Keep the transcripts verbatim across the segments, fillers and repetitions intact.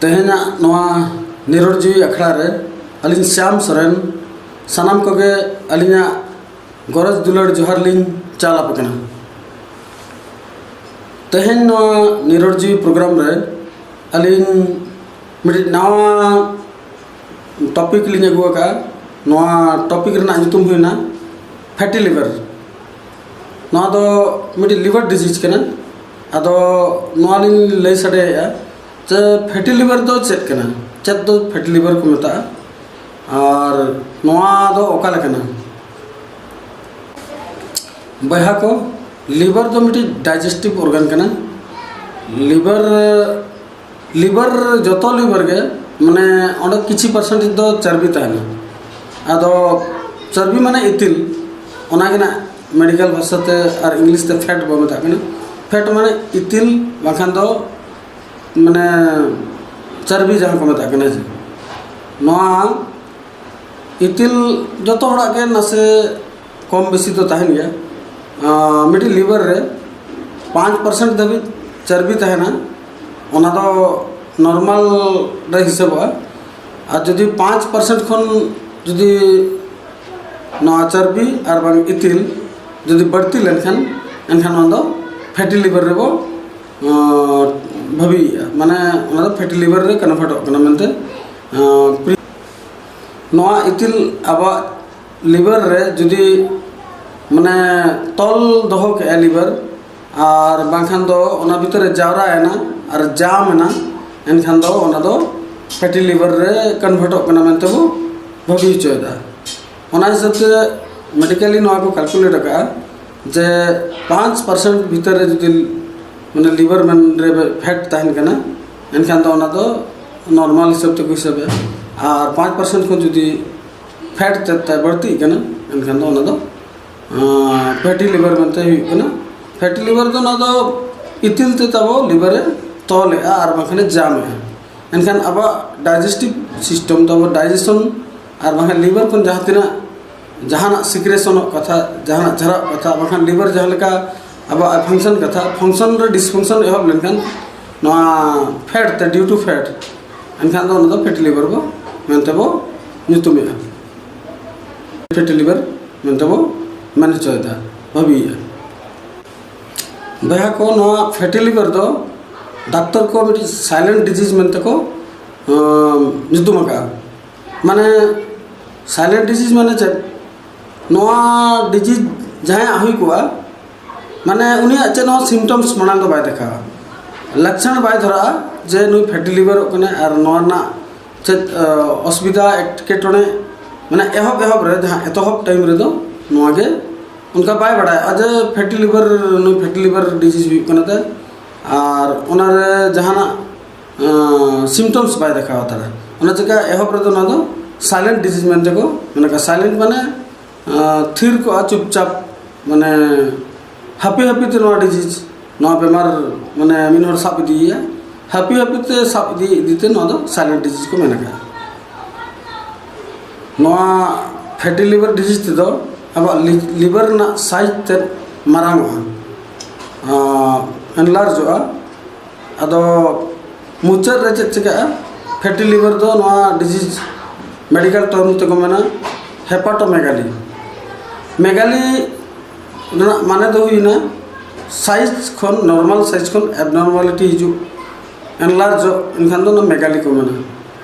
ᱛᱮᱦᱮᱧᱟᱜ ᱱᱚᱣᱟ ᱱᱤᱨᱚᱲ ᱡᱤᱣᱤ ᱟᱠᱷᱲᱟ ᱨᱮ ᱟᱹᱞᱤᱧ ᱥᱭᱟᱢ ᱥᱚᱨᱮᱱ ᱥᱟᱱᱟᱢ ᱠᱚᱜᱮ ᱟᱹᱞᱤᱧᱟᱜ ᱜᱚᱨᱚᱡᱽ ᱫᱩᱞᱟᱹᱲ ᱡᱚᱦᱟᱨ ᱞᱤᱧ ᱪᱟᱞ ᱟᱯᱮ ᱠᱟᱱᱟ᱾ ᱛᱮᱦᱮᱧ ᱱᱚᱣᱟ ᱱᱤᱨᱚᱲ ᱡᱤᱣᱤ ᱯᱨᱳᱜᱨᱟᱢ ᱨᱮ ᱟᱹᱞᱤᱧ ᱢᱤᱫᱴᱤᱡ ᱱᱟᱣᱟ ᱴᱚᱯᱤᱠ ᱞᱤᱧ ᱟᱹᱜᱩ ᱟᱠᱟᱫᱼᱟ᱾ ᱱᱚᱣᱟ ᱴᱚᱯᱤᱠ ᱨᱮᱱᱟᱜ ᱧᱩᱛᱩᱢ ᱦᱩᱭᱱᱟ ᱯᱷᱮᱴᱤ ᱞᱤᱵᱷᱟᱨ᱾ ᱱᱚᱣᱟ ᱫᱚ ᱢᱤᱫᱴᱤᱡ ᱞᱤᱵᱷᱟᱨ ᱰᱤᱡᱤᱡᱽ ᱠᱟᱱᱟ᱾ ᱟᱫᱚ ᱱᱚᱣᱟ ᱞᱤᱧ ᱞᱟᱹᱭ ᱥᱟᱰᱮᱭᱮᱫᱼᱟ ᱡᱮ ᱯᱷᱮᱴᱤ ᱞᱤᱵᱷᱟᱨ ᱫᱚ ᱪᱮᱫ ᱠᱟᱱᱟ, ᱪᱮᱫ ᱫᱚ ᱯᱷᱮᱴᱤ ᱞᱤᱵᱷᱟᱨ ᱠᱚ ᱢᱮᱛᱟᱜᱼᱟ ᱟᱨ ᱱᱚᱣᱟ ᱫᱚ ᱚᱠᱟ ᱞᱮᱠᱟᱱᱟ᱾ ᱵᱚᱭᱦᱟ ᱠᱚ, ᱞᱤᱵᱷᱟᱨ ᱫᱚ ᱢᱤᱫᱴᱤᱡ ᱰᱟᱭᱡᱮᱥᱴᱤᱵᱷ ᱚᱨᱜᱟᱱ ᱠᱟᱱᱟ᱾ ᱞᱤᱵᱷᱟᱨ ᱞᱤᱵᱷᱟᱨ ᱡᱚᱛᱚ ᱞᱤᱵᱷᱟᱨ ᱜᱮ ᱢᱟᱱᱮ ᱚᱸᱰᱮ ᱠᱤᱪᱷᱤ ᱯᱟᱨᱥᱮᱱᱴ ᱫᱚ ᱪᱟᱨᱵᱤ ᱛᱟᱦᱮᱱᱟ᱾ ᱟᱫᱚ ᱪᱟᱨᱵᱤ ᱢᱟᱱᱮ ᱤᱛᱤᱞ, ᱚᱱᱟ ᱜᱮ ᱱᱟᱜ ᱢᱮᱰᱤᱠᱟᱞ ᱵᱷᱟᱥᱟᱛᱮ ᱟᱨ ᱤᱝᱞᱤᱥ ᱛᱮ ᱯᱷᱮᱴ ᱵᱚ ᱢᱮᱛᱟᱜ ᱠᱟᱱᱟ᱾ ᱯᱷᱮᱴ ᱢᱟᱱᱮ ᱤᱛᱤᱞ, ᱵᱟᱝᱠᱷᱟᱱ ᱫᱚ ᱢᱟᱱᱮ ᱪᱟᱨᱵᱤ ᱡᱟᱦᱟᱸ ᱠᱚ ᱢᱮᱛᱟᱜ ᱠᱟᱱᱟ᱾ ᱡᱮ ᱱᱚᱣᱟ ᱤᱛᱤᱞ ᱡᱚᱛᱚ ᱦᱚᱲᱟᱜ ᱜᱮ ᱱᱟᱥᱮ ᱠᱚᱢ ᱵᱮᱥᱤ ᱫᱚ ᱛᱟᱦᱮᱱ ᱜᱮᱭᱟ᱾ ᱟᱸ, ᱢᱤᱫᱴᱤᱡ ᱞᱤᱵᱷᱟᱨ ᱨᱮ ᱯᱟᱸᱪ ᱯᱟᱨᱥᱮᱱᱴ ᱫᱷᱟᱹᱵᱤᱡ ᱪᱟᱨᱵᱤ ᱛᱟᱦᱮᱱᱟ, ᱚᱱᱟ ᱫᱚ ᱱᱚᱨᱢᱟᱞ ᱨᱮ ᱦᱤᱥᱟᱹᱵᱚᱜᱼᱟ᱾ ᱟᱨ ᱡᱩᱫᱤ ᱯᱟᱸᱪ ᱯᱟᱨᱥᱮᱱᱴ ᱠᱷᱚᱱ ᱡᱩᱫᱤ ᱱᱚᱣᱟ ᱪᱟᱨᱵᱤ ᱟᱨ ᱵᱟᱝ ᱤᱛᱤᱞ ᱡᱩᱫᱤ ᱵᱟᱹᱲᱛᱤ ᱞᱮᱱᱠᱷᱟᱱ, ᱮᱱᱠᱷᱟᱱ ᱚᱱᱟ ᱫᱚ ᱯᱷᱮᱴᱤ ᱞᱤᱵᱷᱟᱨ ᱨᱮᱵᱚ ᱟᱸ, ᱵᱷᱟᱹᱵᱤᱭᱮᱫᱼᱟ, ᱢᱟᱱᱮ ᱚᱱᱟ ᱫᱚ ᱯᱷᱮᱴᱤ ᱞᱤᱵᱷᱟᱨ ᱨᱮ ᱠᱚᱱᱵᱷᱟᱨᱴᱚᱜ ᱠᱟᱱᱟ ᱢᱮᱱᱛᱮ᱾ ᱟᱸ, ᱯᱨᱤ- ᱱᱚᱣᱟ ᱤᱛᱤᱞ ᱟᱵᱚᱣᱟᱜ ᱞᱤᱵᱷᱟᱨ ᱨᱮ ᱡᱩᱫᱤ ᱢᱟᱱᱮ ᱛᱚᱞ ᱫᱚᱦᱚ ᱠᱮᱜᱼᱟ ᱞᱤᱵᱷᱟᱨ ᱟᱨ ᱵᱟᱝᱠᱷᱟᱱ ᱫᱚ ᱚᱱᱟ ᱵᱷᱤᱛᱟᱹᱨ ᱨᱮ ᱡᱟᱣᱨᱟᱭᱮᱱᱟ ᱟᱨ ᱡᱟᱢ ᱮᱱᱟ, ᱮᱱᱠᱷᱟᱱ ᱫᱚ ᱚᱱᱟ ᱫᱚ ᱯᱷᱮᱴᱤ ᱞᱤᱵᱷᱟᱨ ᱨᱮ ᱠᱚᱱᱵᱷᱟᱨᱴᱚᱜ ᱠᱟᱱᱟ ᱢᱮᱱᱛᱮ ᱵᱚ ᱵᱷᱟᱹᱵᱤ ᱦᱚᱪᱚᱭᱮᱫᱟ᱾ ᱚᱱᱟ ᱦᱤᱥᱟᱹᱵ ᱛᱮ ᱢᱮᱰᱤᱠᱟᱞᱤ ᱱᱚᱣᱟ ᱠᱚ ᱠᱟᱞᱠᱩᱞᱮᱴ ᱟᱠᱟᱫᱼᱟ ᱡᱮ ᱯᱟᱸᱪ ᱯᱟᱨᱥᱮᱱᱴ ᱵᱷᱤᱛᱟᱹᱨ ᱨᱮ ᱡᱩᱫᱤ ᱢᱟᱱᱮ ᱞᱤᱵᱷᱟᱨ ᱢᱮᱱ ᱨᱮ ᱯᱷᱮᱴ ᱛᱟᱦᱮᱱ ᱠᱟᱱᱟ, ᱮᱱᱠᱷᱟᱱ ᱫᱚ ᱚᱱᱟ ᱫᱚ ᱱᱚᱨᱢᱟᱞ ᱦᱤᱥᱟᱹᱵ ᱛᱮᱠᱚ ᱦᱤᱥᱟᱹᱵᱮᱜᱼᱟ᱾ ᱟᱨ ᱯᱟᱸᱪ ᱯᱟᱨᱥᱮᱱᱴ ᱠᱷᱚᱱ ᱡᱩᱫᱤ ᱯᱷᱮᱴ ᱛᱮ ᱛᱮ ᱵᱟᱹᱲᱛᱤᱜ ᱠᱟᱱᱟ, ᱮᱱᱠᱷᱟᱱ ᱫᱚ ᱚᱱᱟ ᱫᱚ ᱯᱷᱮᱴᱤ ᱞᱤᱵᱷᱟᱨ ᱢᱮᱱᱛᱮ ᱦᱩᱭᱩᱜ ᱠᱟᱱᱟ᱾ ᱯᱷᱮᱴᱤ ᱞᱤᱵᱷᱟᱨ ᱫᱚ ᱚᱱᱟ ᱫᱚ ᱤᱛᱤᱞ ᱛᱮ ᱛᱟᱵᱚ ᱞᱤᱵᱷᱟᱨ ᱮ ᱛᱚᱞᱮᱜᱼᱟ ᱟᱨ ᱵᱟᱝᱠᱷᱟᱱ ᱮ ᱡᱟᱢᱮᱜᱼᱟ᱾ ᱮᱱᱠᱷᱟᱱ ᱟᱵᱚᱣᱟᱜ ᱰᱟᱭᱡᱮᱥᱴᱤᱵᱷ ᱥᱤᱥᱴᱮᱢ ᱛᱟᱵᱚ, ᱰᱟᱭᱡᱮᱥᱚᱱ ᱟᱨ ᱵᱟᱝᱠᱷᱟᱱ ᱞᱤᱵᱷᱟᱨ ᱠᱷᱚᱱ ᱡᱟᱦᱟᱸ ᱛᱤᱱᱟᱹᱜ ᱡᱟᱦᱟᱱᱟᱜ ᱥᱤᱠᱨᱮᱥᱚᱱᱚᱜ ᱠᱟᱛᱷᱟ, ᱡᱟᱦᱟᱱᱟᱜ ᱡᱷᱟᱨᱟᱜ ᱠᱟᱛᱷᱟ, ᱵᱟᱝᱠᱷᱟᱱ ᱞᱤᱵᱷᱟᱨ ᱡᱟᱦᱟᱸ ᱞᱮᱠᱟ ᱟᱵᱚᱣᱟᱜ ᱯᱷᱟᱝᱥᱚᱱ ᱠᱟᱛᱷᱟ, ᱯᱷᱟᱝᱥᱚᱱ ᱨᱮ ᱰᱤᱥᱯᱷᱟᱝᱥᱚᱱ ᱮᱦᱚᱵ ᱞᱮᱱᱠᱷᱟᱱ ᱱᱚᱣᱟ ᱯᱷᱮᱴ ᱛᱮ, ᱰᱤᱭᱩ ᱴᱩ ᱯᱷᱮᱴ, ᱮᱱᱠᱷᱟᱱ ᱫᱚ ᱚᱱᱟ ᱫᱚ ᱯᱷᱮᱴᱤ ᱞᱤᱵᱷᱟᱨ ᱵᱚ ᱢᱮᱱᱛᱮ ᱵᱚ ᱧᱩᱛᱩᱢᱮᱜᱼᱟ᱾ ᱯᱷᱮᱴᱤ ᱞᱤᱵᱷᱟᱨ ᱢᱮᱱᱛᱮ ᱵᱚ ᱢᱮᱱ ᱦᱚᱪᱚᱭᱮᱫᱟ, ᱵᱷᱟᱹᱵᱤᱭᱮᱫᱼᱟ᱾ ᱵᱚᱭᱦᱟ ᱠᱚ, ᱱᱚᱣᱟ ᱯᱷᱮᱴᱤ ᱞᱤᱵᱷᱟᱨ ᱫᱚ ᱰᱟᱠᱛᱚᱨ ᱠᱚ ᱢᱤᱫᱴᱤᱡ ᱥᱟᱭᱞᱮᱱᱴ ᱰᱤᱡᱤᱡᱽ ᱢᱮᱱᱛᱮ ᱠᱚ ᱟᱸ, ᱧᱩᱛᱩᱢ ᱟᱠᱟᱫᱼᱟ᱾ ᱢᱟᱱᱮ ᱥᱟᱭᱞᱮᱱᱴ ᱰᱤᱡᱤᱡᱽ ᱢᱟᱱᱮ ᱪᱮᱫ? ᱱᱚᱣᱟ ᱰᱤᱡᱤᱡᱽ ᱡᱟᱦᱟᱸᱭᱟᱜ ᱦᱩᱭ ᱠᱚᱜᱼᱟ, ᱢᱟᱱᱮ ᱩᱱᱤᱭᱟᱜ ᱪᱮᱫ ᱦᱚᱸ ᱥᱤᱢᱴᱚᱢᱥ ᱢᱟᱲᱟᱝ ᱫᱚ ᱵᱟᱭ ᱫᱮᱠᱷᱟᱣᱟ, ᱞᱚᱠᱠᱷᱚᱱ ᱵᱟᱭ ᱫᱷᱚᱨᱟᱜᱼᱟ ᱡᱮ ᱱᱩᱭ ᱯᱷᱮᱴᱤ ᱞᱤᱵᱷᱟᱨᱚᱜ ᱠᱟᱱᱟᱭ᱾ ᱟᱨ ᱱᱚᱣᱟ ᱨᱮᱱᱟᱜ ᱪᱮᱫ ᱟᱸ, ᱚᱥᱩᱵᱤᱫᱷᱟ, ᱮᱴᱠᱮᱴᱚᱬᱮ, ᱢᱟᱱᱮ ᱮᱦᱚᱵ ᱮᱦᱚᱵ ᱨᱮ, ᱡᱟᱦᱟᱸ ᱮᱛᱚᱦᱚᱵ ᱴᱟᱭᱤᱢ ᱨᱮᱫᱚ ᱱᱚᱣᱟ ᱜᱮ ᱚᱱᱠᱟ ᱵᱟᱭ ᱵᱟᱲᱟᱭᱚᱜᱼᱟ ᱡᱮ ᱯᱷᱮᱴᱤ ᱞᱤᱵᱷᱟᱨ, ᱱᱩᱭ ᱯᱷᱮᱴᱤ ᱞᱤᱵᱷᱟᱨ ᱰᱤᱡᱤᱡᱽ ᱦᱩᱭᱩᱜ ᱠᱟᱱᱟ ᱛᱟᱭ᱾ ᱟᱨ ᱚᱱᱟᱨᱮ ᱡᱟᱦᱟᱱᱟᱜ ᱥᱤᱢᱴᱚᱢᱥ ᱵᱟᱭ ᱫᱮᱠᱷᱟᱣ ᱦᱟᱛᱟᱲᱟ᱾ ᱚᱱᱟ ᱪᱤᱠᱟ ᱮᱦᱚᱵ ᱨᱮᱫᱚ ᱱᱚᱣᱟ ᱫᱚ ᱥᱟᱭᱞᱮᱱᱴ ᱰᱤᱡᱤᱡᱽ ᱢᱮᱱᱛᱮ ᱠᱚ ᱢᱮᱱ ᱠᱟᱜᱼᱟ᱾ ᱥᱟᱭᱞᱮᱱᱴ ᱢᱟᱱᱮ ᱟᱸ, ᱛᱷᱤᱨ ᱠᱚᱜᱼᱟ, ᱪᱩᱯᱪᱟᱯ, ᱢᱟᱱᱮ ᱦᱟᱹᱯᱤ ᱦᱟᱹᱯᱤ ᱛᱮ ᱱᱚᱣᱟ ᱰᱤᱡᱤᱡᱽ, ᱱᱚᱣᱟ ᱵᱮᱢᱟᱨ, ᱢᱟᱱᱮ ᱢᱤᱫ ᱦᱚᱲ ᱥᱟᱵ ᱤᱫᱤᱭᱮᱭᱟ, ᱦᱟᱹᱯᱤ ᱦᱟᱹᱯᱤ ᱛᱮ ᱥᱟᱵ ᱤᱫᱤ ᱤᱫᱤ ᱛᱮ ᱱᱚᱣᱟ ᱫᱚ ᱥᱟᱭᱞᱮᱱᱴ ᱰᱤᱡᱤᱡᱽ ᱠᱚ ᱢᱮᱱ ᱠᱟᱜᱼᱟ᱾ ᱱᱚᱣᱟ ᱯᱷᱮᱴᱤ ᱞᱤᱵᱷᱟᱨ ᱰᱤᱡᱤᱡᱽ ᱛᱮᱫᱚ ᱟᱵᱚᱣᱟᱜ ᱞᱤ-, ᱞᱤᱵᱷᱟᱨ ᱨᱮᱱᱟᱜ ᱥᱟᱭᱤᱡᱽ ᱛᱮᱫ ᱢᱟᱨᱟᱝ ᱚᱜᱼᱟ, ᱮᱱᱞᱟᱨᱡᱚᱜᱼᱟ᱾ ᱟᱫᱚ ᱢᱩᱪᱟᱹᱫ ᱨᱮ ᱪᱮᱫ ᱪᱤᱠᱟᱹᱜᱼᱟ? ᱯᱷᱮᱴᱤ ᱞᱤᱵᱷᱟᱨ ᱫᱚ ᱱᱚᱣᱟ ᱰᱤᱡᱤᱡᱽ ᱢᱮᱰᱤᱠᱟᱞ ᱴᱟᱨᱢ ᱛᱮᱠᱚ ᱢᱮᱱᱟ ᱦᱮᱯᱟᱴᱳᱢᱮᱜᱟᱞᱤ᱾ ᱢᱮᱜᱟᱞᱤ ᱨᱮᱱᱟᱜ ᱢᱟᱱᱮ ᱫᱚ ᱦᱩᱭᱱᱟ ᱥᱟᱭᱤᱡᱽ ᱠᱷᱚᱱ, ᱱᱚᱨᱢᱟᱞ ᱥᱟᱭᱤᱡᱽ ᱠᱷᱚᱱ ᱮᱵᱱᱚᱨᱢᱟᱞᱤᱴᱤ ᱦᱤᱡᱩᱜ, ᱮᱱᱞᱟᱨᱡᱚᱜ, ᱮᱱᱠᱷᱟᱱ ᱫᱚ ᱚᱱᱟ ᱢᱮᱜᱟᱞᱤ ᱠᱚ ᱢᱮᱱᱟ᱾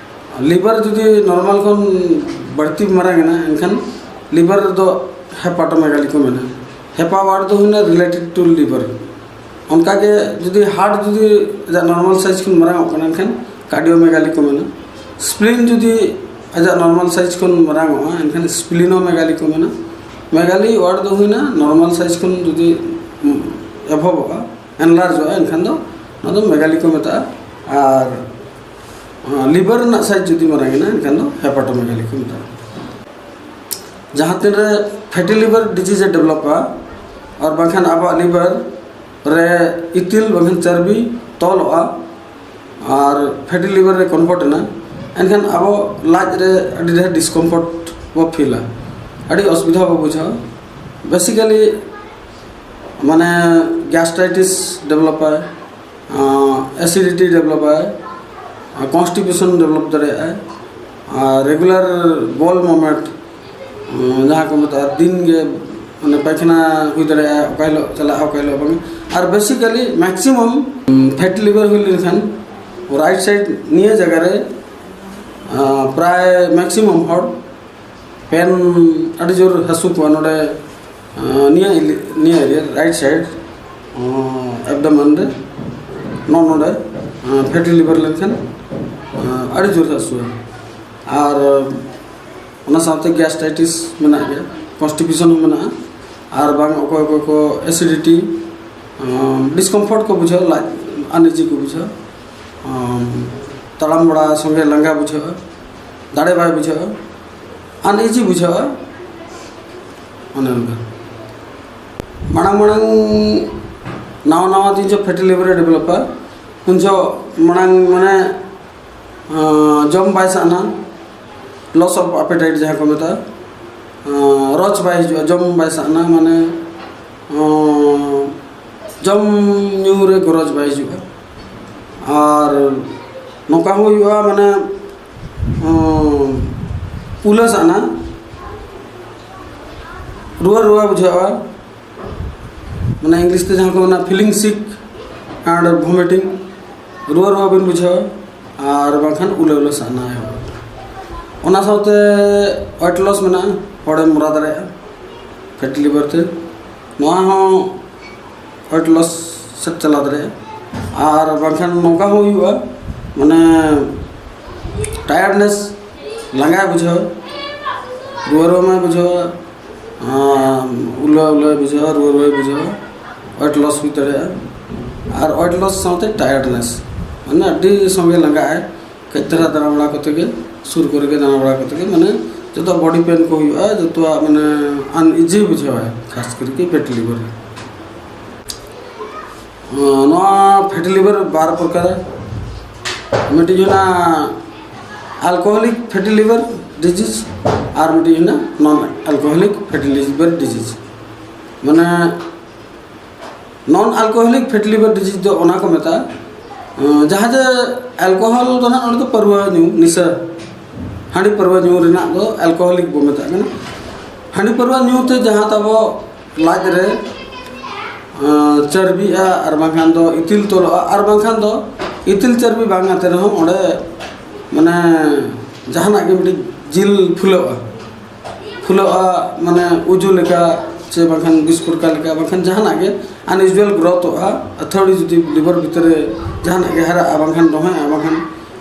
ᱞᱤᱵᱷᱟᱨ ᱡᱩᱫᱤ ᱱᱚᱨᱢᱟᱞ ᱠᱷᱚᱱ ᱵᱟᱹᱲᱛᱤ ᱢᱟᱨᱟᱝ ᱮᱱᱟ, ᱮᱱᱠᱷᱟᱱ ᱞᱤᱵᱷᱟᱨ ᱨᱮᱫᱚ ᱦᱮᱯᱟᱴᱳᱢᱮᱜᱟᱞᱤ ᱠᱚ ᱢᱮᱱᱟ᱾ ᱦᱮᱯᱟ ᱣᱟᱨᱰ ᱫᱚ ᱦᱩᱭᱱᱟ ᱨᱤᱞᱮᱴᱮᱰ ᱴᱩ ᱞᱤᱵᱷᱟᱨ᱾ ᱚᱱᱠᱟᱜᱮ ᱡᱩᱫᱤ ᱦᱟᱨᱴ ᱡᱩᱫᱤ ᱟᱡᱟᱜ ᱱᱚᱨᱢᱟᱞ ᱥᱟᱭᱤᱡᱽ ᱠᱷᱚᱱ ᱢᱟᱨᱟᱝ ᱚᱜ ᱠᱟᱱᱟ, ᱮᱱᱠᱷᱟᱱ ᱠᱟᱨᱰᱤᱭᱳᱢᱮᱜᱟᱞᱤ ᱠᱚ ᱢᱮᱱᱟ᱾ ᱥᱯᱞᱤᱱ ᱡᱩᱫᱤ ᱟᱡᱟᱜ ᱱᱚᱨᱢᱟᱞ ᱥᱟᱭᱤᱡᱽ ᱠᱷᱚᱱ ᱢᱟᱨᱟᱝ ᱚᱜᱼᱟ, ᱮᱱᱠᱷᱟᱱ ᱥᱯᱞᱤᱱᱳᱢᱮᱜᱟᱞᱤ ᱠᱚ ᱢᱮᱱᱟ᱾ ᱢᱮᱜᱟᱞᱤ ᱣᱟᱨᱰ ᱫᱚ ᱦᱩᱭᱱᱟ ᱱᱚᱨᱢᱟᱞ ᱥᱟᱭᱤᱡᱽ ᱠᱷᱚᱱ ᱡᱩᱫᱤ ᱮᱵᱷᱚᱵᱚᱜᱼᱟ, ᱮᱱᱞᱟᱨᱡᱚᱜᱼᱟ, ᱮᱱᱠᱷᱟᱱ ᱫᱚ ᱚᱱᱟ ᱫᱚ ᱢᱮᱜᱟᱞᱤ ᱠᱚ ᱢᱮᱛᱟᱜᱼᱟ᱾ ᱟᱨ ᱞᱤᱵᱷᱟᱨ ᱨᱮᱱᱟᱜ ᱥᱟᱭᱤᱡᱽ ᱡᱩᱫᱤ ᱢᱟᱨᱟᱝ ᱮᱱᱟ, ᱮᱱᱠᱷᱟᱱ ᱫᱚ ᱦᱮᱯᱟᱴᱳᱢᱮᱜᱟᱞᱤ ᱠᱚ ᱢᱮᱛᱟᱜᱼᱟ᱾ ᱡᱟᱦᱟᱸ ᱛᱤᱱᱨᱮ ᱯᱷᱮᱴᱤ ᱞᱤᱵᱷᱟᱨ ᱰᱤᱡᱤᱡᱽ ᱮ ᱰᱮᱵᱷᱞᱚᱯᱟ, ᱟᱨ ᱵᱟᱝᱠᱷᱟᱱ ᱟᱵᱚᱣᱟᱜ ᱞᱤᱵᱷᱟᱨ ᱨᱮ ᱤᱛᱤᱞ ᱵᱟᱝᱠᱷᱟᱱ ᱪᱟᱨᱵᱤ ᱛᱚᱞᱚᱜᱼᱟ ᱟᱨ ᱯᱷᱮᱴᱤ ᱞᱤᱵᱷᱟᱨ ᱨᱮ ᱠᱚᱱᱵᱷᱟᱨᱴ ᱮᱱᱟ, ᱮᱱᱠᱷᱟᱱ ᱟᱵᱚ ᱞᱟᱡ ᱨᱮ ᱟᱹᱰᱤ ᱰᱷᱮᱨ ᱰᱤᱥᱠᱚᱢᱯᱷᱚᱨᱴ ᱵᱚ ᱯᱷᱤᱞᱟ, ᱟᱹᱰᱤ ᱚᱥᱩᱵᱤᱫᱷᱟ ᱵᱚ ᱵᱩᱡᱷᱟᱹᱣᱟ᱾ ᱵᱮᱥᱤᱠᱟᱞᱤ ᱢᱟᱱᱮ ᱜᱮᱥᱴᱨᱟᱭᱴᱤᱥ ᱰᱮᱵᱷᱞᱚᱯᱟᱭ, ᱮᱥᱤᱰᱤᱴᱤ ᱰᱮᱵᱷᱞᱚᱯ ᱟᱭ, ᱠᱚᱱᱥᱴᱤᱯᱮᱥᱚᱱ ᱰᱮᱵᱷᱞᱚᱯ ᱫᱟᱲᱮᱭᱟᱜᱼᱟᱭ, ᱟᱨ ᱨᱮᱜᱩᱞᱟᱨ ᱵᱚᱞ ᱢᱩᱵᱷᱢᱮᱱᱴ, ᱡᱟᱦᱟᱸ ᱠᱚ ᱢᱮᱛᱟᱜᱼᱟ ᱫᱤᱱ ᱜᱮ ᱢᱟᱱᱮ ᱯᱟᱭᱠᱷᱟᱱᱟ ᱦᱩᱭ ᱫᱟᱲᱮᱭᱟᱜᱼᱟ, ᱚᱠᱟ ᱦᱤᱞᱳᱜ ᱪᱟᱞᱟᱜᱼᱟ ᱚᱠᱟ ᱦᱤᱞᱳᱜ ᱵᱟᱝ᱾ ᱟᱨ ᱵᱮᱥᱤᱠᱟᱞᱤ ᱢᱮᱠᱥᱤᱢᱟᱢ ᱯᱷᱮᱴᱤ ᱞᱤᱵᱷᱟᱨ ᱦᱩᱭ ᱞᱮᱱᱠᱷᱟᱱ ᱨᱟᱭᱤᱴ ᱥᱟᱭᱤᱰ ᱱᱤᱭᱟᱹ ᱡᱟᱭᱜᱟ ᱨᱮ ᱟᱸ, ᱯᱨᱟᱭ ᱢᱮᱠᱥᱤᱢᱟᱢ ᱦᱚᱲ ᱯᱮᱱ ᱟᱹᱰᱤ ᱡᱳᱨ ᱦᱟᱹᱥᱩ ᱠᱚᱣᱟ ᱱᱚᱰᱮ, ᱟᱸ, ᱱᱤᱭᱟᱹ ᱮᱞᱤ-, ᱱᱤᱭᱟᱹ ᱮᱨᱤᱭᱟ ᱨᱟᱭᱤᱴ ᱥᱟᱭᱤᱰ ᱮᱵᱰᱳᱢᱮᱱ ᱨᱮ ᱱᱚᱜᱼᱚ ᱱᱚᱰᱮ ᱯᱷᱮᱴᱤ ᱞᱤᱵᱷᱟᱨ ᱞᱮᱱᱠᱷᱟᱱ ᱟᱸ, ᱟᱹᱰᱤ ᱡᱳᱨ ᱦᱟᱹᱥᱩᱣᱟ᱾ ᱟᱨ ᱚᱱᱟ ᱥᱟᱶᱛᱮ ᱜᱮᱥᱴᱟᱭᱴᱤᱥ ᱢᱮᱱᱟᱜ ᱜᱮᱭᱟ, ᱠᱚᱱᱥᱴᱤᱯᱮᱥᱚᱱ ᱦᱚᱸ ᱢᱮᱱᱟᱜᱼᱟ᱾ ᱟᱨ ᱵᱟᱝ ᱚᱠᱚᱭ ᱚᱠᱚᱭ ᱠᱚ ᱮᱥᱤᱰᱤᱴᱤ, ᱰᱤᱥᱠᱚᱢᱯᱷᱚᱨᱴ ᱠᱚ ᱵᱩᱡᱷᱟᱹᱣᱟ, ᱞᱟᱡ ᱟᱱᱤᱡᱤ ᱠᱚ ᱵᱩᱡᱷᱟᱹᱣᱟ, ᱛᱟᱲᱟᱢ ᱵᱟᱲᱟ ᱥᱚᱸᱜᱮ ᱞᱟᱸᱜᱟ ᱵᱩᱡᱷᱟᱹᱜᱼᱟ, ᱫᱟᱲᱮ ᱵᱟᱭ ᱵᱩᱡᱷᱟᱹᱜᱼᱟ, ᱟᱱᱤᱡᱤ ᱵᱩᱡᱷᱟᱹᱜᱼᱟ᱾ ᱚᱱᱮ ᱚᱱᱠᱟ ᱢᱟᱲᱟᱝ ᱢᱟᱲᱟᱝ ᱱᱟᱣᱟ ᱱᱟᱣᱟ ᱫᱤᱱ ᱡᱚᱠᱷᱚᱱ ᱯᱷᱮᱴᱤ ᱞᱤᱵᱷᱟᱨ ᱮ ᱰᱮᱵᱷᱞᱚᱯᱟ, ᱩᱱ ᱡᱚᱠᱷᱚᱱ ᱢᱟᱲᱟᱝ ᱢᱟᱱᱮ ᱟᱸ, ᱡᱚᱢ ᱵᱟᱭ ᱥᱟᱱᱟ, ᱞᱚᱥ ᱚᱯᱷ ᱟᱯᱮᱴᱟᱭᱤᱴ ᱡᱟᱦᱟᱸ ᱠᱚ ᱢᱮᱛᱟᱜᱼᱟ, ᱟᱸ, ᱨᱚᱪ ᱵᱟᱭ ᱦᱤᱡᱩᱜᱼᱟ, ᱡᱚᱢ ᱵᱟᱭ ᱥᱟᱱᱟ, ᱢᱟᱱᱮ ᱟᱸ, ᱡᱚᱢ ᱧᱩ ᱨᱮ ᱜᱚᱨᱚᱡᱽ ᱵᱟᱭ ᱦᱤᱡᱩᱜᱼᱟ᱾ ᱟᱨ ᱱᱚᱝᱠᱟ ᱦᱚᱸ ᱦᱩᱭᱩᱜᱼᱟ, ᱢᱟᱱᱮ ᱟᱸ, ᱩᱞᱟᱹ ᱥᱟᱱᱟ, ᱨᱩᱣᱟᱹ ᱨᱩᱣᱟᱹ ᱵᱩᱡᱷᱟᱹᱜᱼᱟ, ᱢᱟᱱᱮ ᱤᱝᱞᱤᱥ ᱛᱮ ᱡᱟᱦᱟᱸ ᱠᱚ ᱢᱮᱱᱟ feeling sick and vomiting, ᱨᱩᱣᱟᱹ ᱨᱩᱣᱟᱹ ᱵᱤᱱ ᱵᱩᱡᱷᱟᱹᱣᱟ ᱟᱨ ᱵᱟᱝᱠᱷᱟᱱ ᱩᱞᱟᱹ ᱩᱞᱟᱹ ᱥᱟᱦᱱᱟ ᱮᱦᱚᱵᱚᱜᱼᱟ᱾ ᱚᱱᱟ ᱥᱟᱶᱛᱮ ᱳᱭᱮᱴ ᱞᱚᱥ ᱢᱮᱱᱟᱜᱼᱟ, ᱦᱚᱲᱮᱢ ᱢᱚᱨᱟ ᱫᱟᱲᱮᱭᱟᱜᱼᱟ ᱯᱷᱮᱴᱤ ᱞᱤᱵᱷᱟᱨ ᱛᱮ᱾ ᱱᱚᱣᱟ ᱦᱚᱸ ᱳᱭᱮᱴ ᱞᱚᱥ ᱥᱮᱫ ᱪᱟᱞᱟᱣ ᱫᱟᱲᱮᱭᱟᱜᱼᱟ᱾ ᱟᱨ ᱵᱟᱝᱠᱷᱟᱱ ᱱᱚᱝᱠᱟ ᱦᱚᱸ ᱦᱩᱭᱩᱜᱼᱟ, ᱢᱟᱱᱮ ᱴᱟᱭᱟᱨᱰᱱᱮᱥ, ᱞᱟᱸᱜᱟᱭ ᱵᱩᱡᱷᱟᱹᱣᱟ, ᱨᱩᱣᱟᱹ ᱨᱩᱣᱟᱹ ᱢᱟᱭ ᱵᱩᱡᱷᱟᱹᱣᱟ, ᱟᱨ ᱩᱞᱟᱹ ᱩᱞᱟᱹᱭ ᱵᱩᱡᱷᱟᱹᱣᱟ, ᱨᱩᱣᱟᱹ ᱨᱩᱣᱟᱹᱭ ᱵᱩᱡᱷᱟᱹᱣᱟ, ᱳᱭᱮᱴ ᱞᱚᱥ ᱦᱩᱭ ᱫᱟᱲᱮᱭᱟᱜᱼᱟ᱾ ᱟᱨ ᱳᱭᱮᱴ ᱞᱚᱥ ᱥᱟᱶᱛᱮ ᱴᱟᱭᱟᱨᱰᱱᱮᱥ, ᱢᱟᱱᱮ ᱟᱹᱰᱤ ᱥᱚᱸᱜᱮ ᱞᱟᱸᱜᱟᱜ ᱟᱭ᱾ ᱠᱟᱹᱡ ᱫᱷᱟᱨᱟ ᱫᱟᱬᱟ ᱵᱟᱲᱟ ᱠᱟᱛᱮ ᱜᱮ, ᱥᱩᱨ ᱠᱚᱨᱮ ᱜᱮ ᱫᱟᱬᱟ ᱵᱟᱲᱟ ᱠᱟᱛᱮ ᱜᱮ, ᱢᱟᱱᱮ ᱡᱚᱛᱚ ᱵᱚᱰᱤ ᱯᱮᱱ ᱠᱚ ᱦᱩᱭᱩᱜᱼᱟ, ᱡᱚᱛᱚᱣᱟᱜ ᱢᱟᱱᱮ ᱟᱱᱤᱡᱤ ᱵᱩᱡᱷᱟᱹᱣᱟᱭ, ᱠᱷᱟᱥ ᱠᱚᱨᱮ ᱯᱷᱮᱴᱤ ᱞᱤᱵᱷᱟᱨ᱾ ᱱᱚᱣᱟ ᱯᱷᱮᱴᱤ ᱞᱤᱵᱷᱟᱨ ᱵᱟᱨ ᱯᱨᱚᱠᱟᱨ, ᱢᱤᱫᱴᱤᱡ ᱦᱩᱭᱱᱟ ᱟᱞᱠᱳᱦᱚᱞᱤᱠ ᱯᱷᱮᱴᱤ ᱞᱤᱵᱷᱟᱨ ᱰᱤᱡᱤᱡᱽ ᱟᱨ ᱢᱤᱫᱴᱤᱡ ᱦᱩᱭᱱᱟ ᱱᱚᱱ ᱟᱞᱠᱳᱦᱚᱞᱤᱠ ᱯᱷᱮᱴᱤ ᱞᱤᱵᱷᱟᱨ ᱰᱤᱡᱤᱡᱽ᱾ ᱢᱟᱱᱮ Non alcoholic fatty liver disease ᱫᱚ ᱚᱱᱟ ᱠᱚ ᱢᱮᱛᱟᱜᱼᱟ, ᱟᱸ, ᱡᱟᱦᱟᱸ ᱡᱮ alcohol ᱫᱚ ᱱᱟᱜ ᱚᱸᱰᱮ ᱫᱚ ᱯᱟᱹᱨᱣᱟᱹ ᱧᱩ, ᱱᱤᱥᱟᱹ, ᱦᱟᱺᱰᱤ ᱯᱟᱹᱨᱣᱟᱹ ᱧᱩ ᱨᱮᱱᱟᱜ ᱫᱚ alcoholic ᱵᱚ ᱢᱮᱛᱟᱜ ᱠᱟᱱᱟ᱾ ᱦᱟᱺᱰᱤ ᱯᱟᱹᱨᱣᱟᱹ ᱧᱩ ᱛᱮ ᱡᱟᱦᱟᱸ ᱛᱟᱵᱚ ᱞᱟᱡ ᱨᱮ, ᱟᱸ, ᱪᱚᱨᱵᱤᱜᱼᱟ, ᱟᱨ ᱵᱟᱝᱠᱷᱟᱱ ᱫᱚ ᱤᱛᱤᱞ ᱛᱚᱞᱚᱜᱼᱟ, ᱟᱨ ᱵᱟᱝᱠᱷᱟᱱ ᱫᱚ ᱤᱛᱤᱞ ᱪᱚᱨᱵᱤ ᱵᱟᱝ ᱠᱟᱛᱮ ᱨᱮᱦᱚᱸ ᱚᱸᱰᱮ ᱢᱟᱱᱮ ᱡᱟᱦᱟᱱᱟᱜ ᱜᱮ ᱢᱤᱫᱴᱤᱡ ᱡᱤᱞ ᱯᱷᱩᱞᱟᱹᱜᱼᱟ, ᱯᱷᱩᱞᱟᱹᱜᱼᱟ, ᱢᱟᱱᱮ ᱩᱡᱩ ᱞᱮᱠᱟ ᱥᱮ ᱵᱟᱝᱠᱷᱟᱱ ᱵᱤᱥᱠᱩᱴ ᱞᱮᱠᱟ, ᱵᱟᱝᱠᱷᱟᱱ ᱡᱟᱦᱟᱱᱟᱜ ᱜᱮ unusual growthᱚᱜᱼᱟ, ᱟᱹᱛᱷᱟᱹᱣᱲᱤ ᱡᱩᱫᱤ liver ᱵᱷᱤᱛᱨᱤ ᱨᱮ ᱡᱟᱦᱟᱱᱟᱜ ᱜᱮ ᱦᱟᱨᱟᱜᱼᱟ, ᱵᱟᱝᱠᱷᱟᱱ ᱫᱚᱦᱚᱭᱟ, ᱵᱟᱝᱠᱷᱟᱱ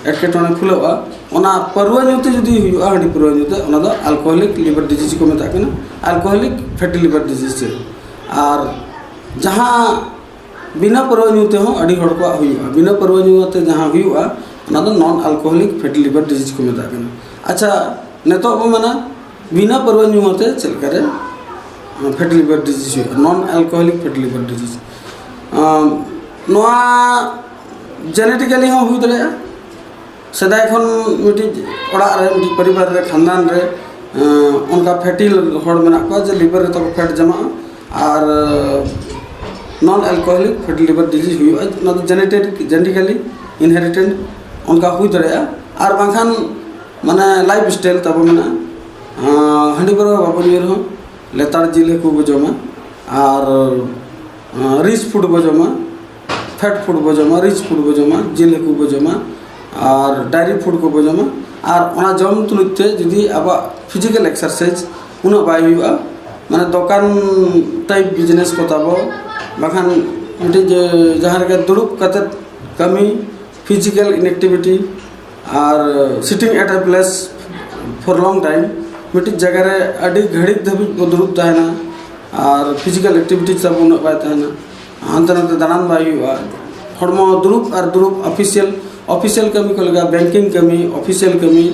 ᱮᱴᱠᱮᱴᱚᱬᱮ ᱯᱷᱩᱞᱟᱹᱜᱼᱟ, ᱚᱱᱟ ᱯᱟᱹᱨᱣᱟᱹ ᱧᱩ ᱛᱮ ᱡᱩᱫᱤ ᱦᱩᱭᱩᱜᱼᱟ, ᱦᱟᱺᱰᱤ ᱯᱟᱹᱨᱣᱟᱹ ᱧᱩ ᱛᱮ, ᱚᱱᱟ ᱫᱚ alcoholic liver disease ᱠᱚ ᱢᱮᱛᱟᱜ ᱠᱟᱱᱟ, alcoholic fatty liver disease ᱪᱮ᱾ ᱟᱨ ᱡᱟᱦᱟᱸ ᱵᱤᱱᱟᱹ ᱯᱟᱹᱨᱣᱟᱹ ᱧᱩ ᱛᱮᱦᱚᱸ ᱟᱹᱰᱤ ᱦᱚᱲ ᱠᱚᱣᱟᱜ ᱦᱩᱭᱩᱜᱼᱟ, ᱵᱤᱱᱟᱹ ᱯᱟᱹᱨᱣᱟᱹ ᱧᱩ ᱛᱮ ᱡᱟᱦᱟᱸ ᱦᱩᱭᱩᱜᱼᱟ, ᱚᱱᱟ ᱫᱚ non alcoholic fatty liver disease ᱠᱚ ᱢᱮᱛᱟᱜ ᱠᱟᱱᱟ᱾ ᱟᱪᱪᱷᱟ, ᱱᱤᱛᱚᱜ ᱵᱚ ᱢᱮᱱᱟ ᱵᱤᱱᱟᱹ ᱯᱟᱹᱨᱣᱟᱹ ᱧᱩ ᱟᱛᱮ ᱪᱮᱫ ᱞᱮᱠᱟᱨᱮ fatty liver disease ᱦᱩᱭᱩᱜᱼᱟ, non alcoholic fatty liver disease᱾ ᱟᱢ, ᱱᱚᱣᱟ genetically ᱦᱚᱸ ᱦᱩᱭ ᱫᱟᱲᱮᱭᱟᱜᱼᱟ᱾ ᱥᱮᱫᱟᱭ ᱠᱷᱚᱱ ᱢᱤᱫᱴᱤᱡ ᱚᱲᱟᱜ ᱨᱮ, ᱢᱤᱫᱴᱤᱡ ᱯᱚᱨᱤᱵᱟᱨ ᱨᱮ, ᱠᱷᱟᱱᱫᱟᱱ ᱨᱮ, ᱟᱸ, ᱚᱱᱠᱟ fatty ᱦᱚᱲ ᱢᱮᱱᱟᱜ ᱠᱚᱣᱟ ᱡᱮ liver ᱨᱮ ᱛᱟᱠᱚ fat ᱡᱚᱢᱟᱜᱼᱟ ᱟᱨ non alcoholic fatty liver disease ᱦᱩᱭᱩᱜᱼᱟ᱾ ᱚᱱᱟ ᱫᱚ genetic, genetically inherited ᱚᱱᱠᱟ ᱦᱩᱭ ᱫᱟᱲᱮᱭᱟᱜᱼᱟ᱾ ᱟᱨ ᱵᱟᱝᱠᱷᱟᱱ ᱢᱟᱱᱮ lifestyle ᱛᱟᱵᱚ ᱢᱮᱱᱟᱜᱼᱟ, ᱟᱸ, ᱦᱟᱺᱰᱤ ᱯᱟᱹᱨᱣᱟᱹ ᱵᱟᱵᱚ ᱧᱩᱭ ᱨᱮᱦᱚᱸ ᱞᱮᱛᱟᱲ ᱡᱤᱞ ᱦᱟᱹᱠᱩ ᱵᱚ ᱡᱚᱢᱟ ᱟᱨ, ᱟᱸ, rich food ᱵᱚ ᱡᱚᱢᱟ, fat food ᱵᱚ ᱡᱚᱢᱟ, rich food ᱵᱚ ᱡᱚᱢᱟ, ᱡᱤᱞ ᱦᱟᱹᱠᱩ ᱵᱚ ᱡᱚᱢᱟ ᱟᱨ dairy food ᱠᱚᱵᱚ ᱡᱚᱢᱟ᱾ ᱟᱨ ᱚᱱᱟ ᱡᱚᱢ ᱛᱩᱞᱩᱡ ᱛᱮ ᱡᱩᱫᱤ ᱟᱵᱚᱣᱟᱜ physical exercise ᱩᱱᱟᱹᱜ ᱵᱟᱭ ᱦᱩᱭᱩᱜᱼᱟ, ᱢᱟᱱᱮ ᱫᱚᱠᱟᱱ type business ᱠᱚ ᱛᱟᱵᱚ, ᱵᱟᱠᱷᱟᱱ ᱢᱤᱫᱴᱤᱡ ᱡᱮ ᱡᱟᱦᱟᱸ ᱨᱮᱜᱮ ᱫᱩᱲᱩᱵ ᱠᱟᱛᱮᱫ ᱠᱟᱹᱢᱤ, physical inactivity R sitting at a place for long time, ᱢᱤᱫᱴᱤᱡ ᱡᱟᱭᱜᱟ ᱨᱮ ᱟᱹᱰᱤ ᱜᱷᱟᱹᱲᱤᱡ ᱫᱷᱟᱹᱵᱤᱡ ᱵᱚ ᱫᱩᱲᱩᱵ ᱛᱟᱦᱮᱱᱟ ᱟᱨ physical activity ᱛᱟᱵᱚ ᱩᱱᱟᱹᱜ ᱵᱟᱭ ᱛᱟᱦᱮᱱᱟ᱾ ᱦᱟᱱᱛᱮ ᱱᱟᱛᱮ ᱫᱟᱬᱟᱱ ᱵᱟᱭ ᱦᱩᱭᱩᱜᱼᱟ᱾ ᱦᱚᱲᱢᱚ ᱫᱩᱲᱩᱵ ᱟᱨ ᱫᱩᱲᱩᱵ, official, official ᱠᱟᱹᱢᱤ ᱠᱚ ᱞᱮᱠᱟ, banking ᱠᱟᱹᱢᱤ, official ᱠᱟᱹᱢᱤ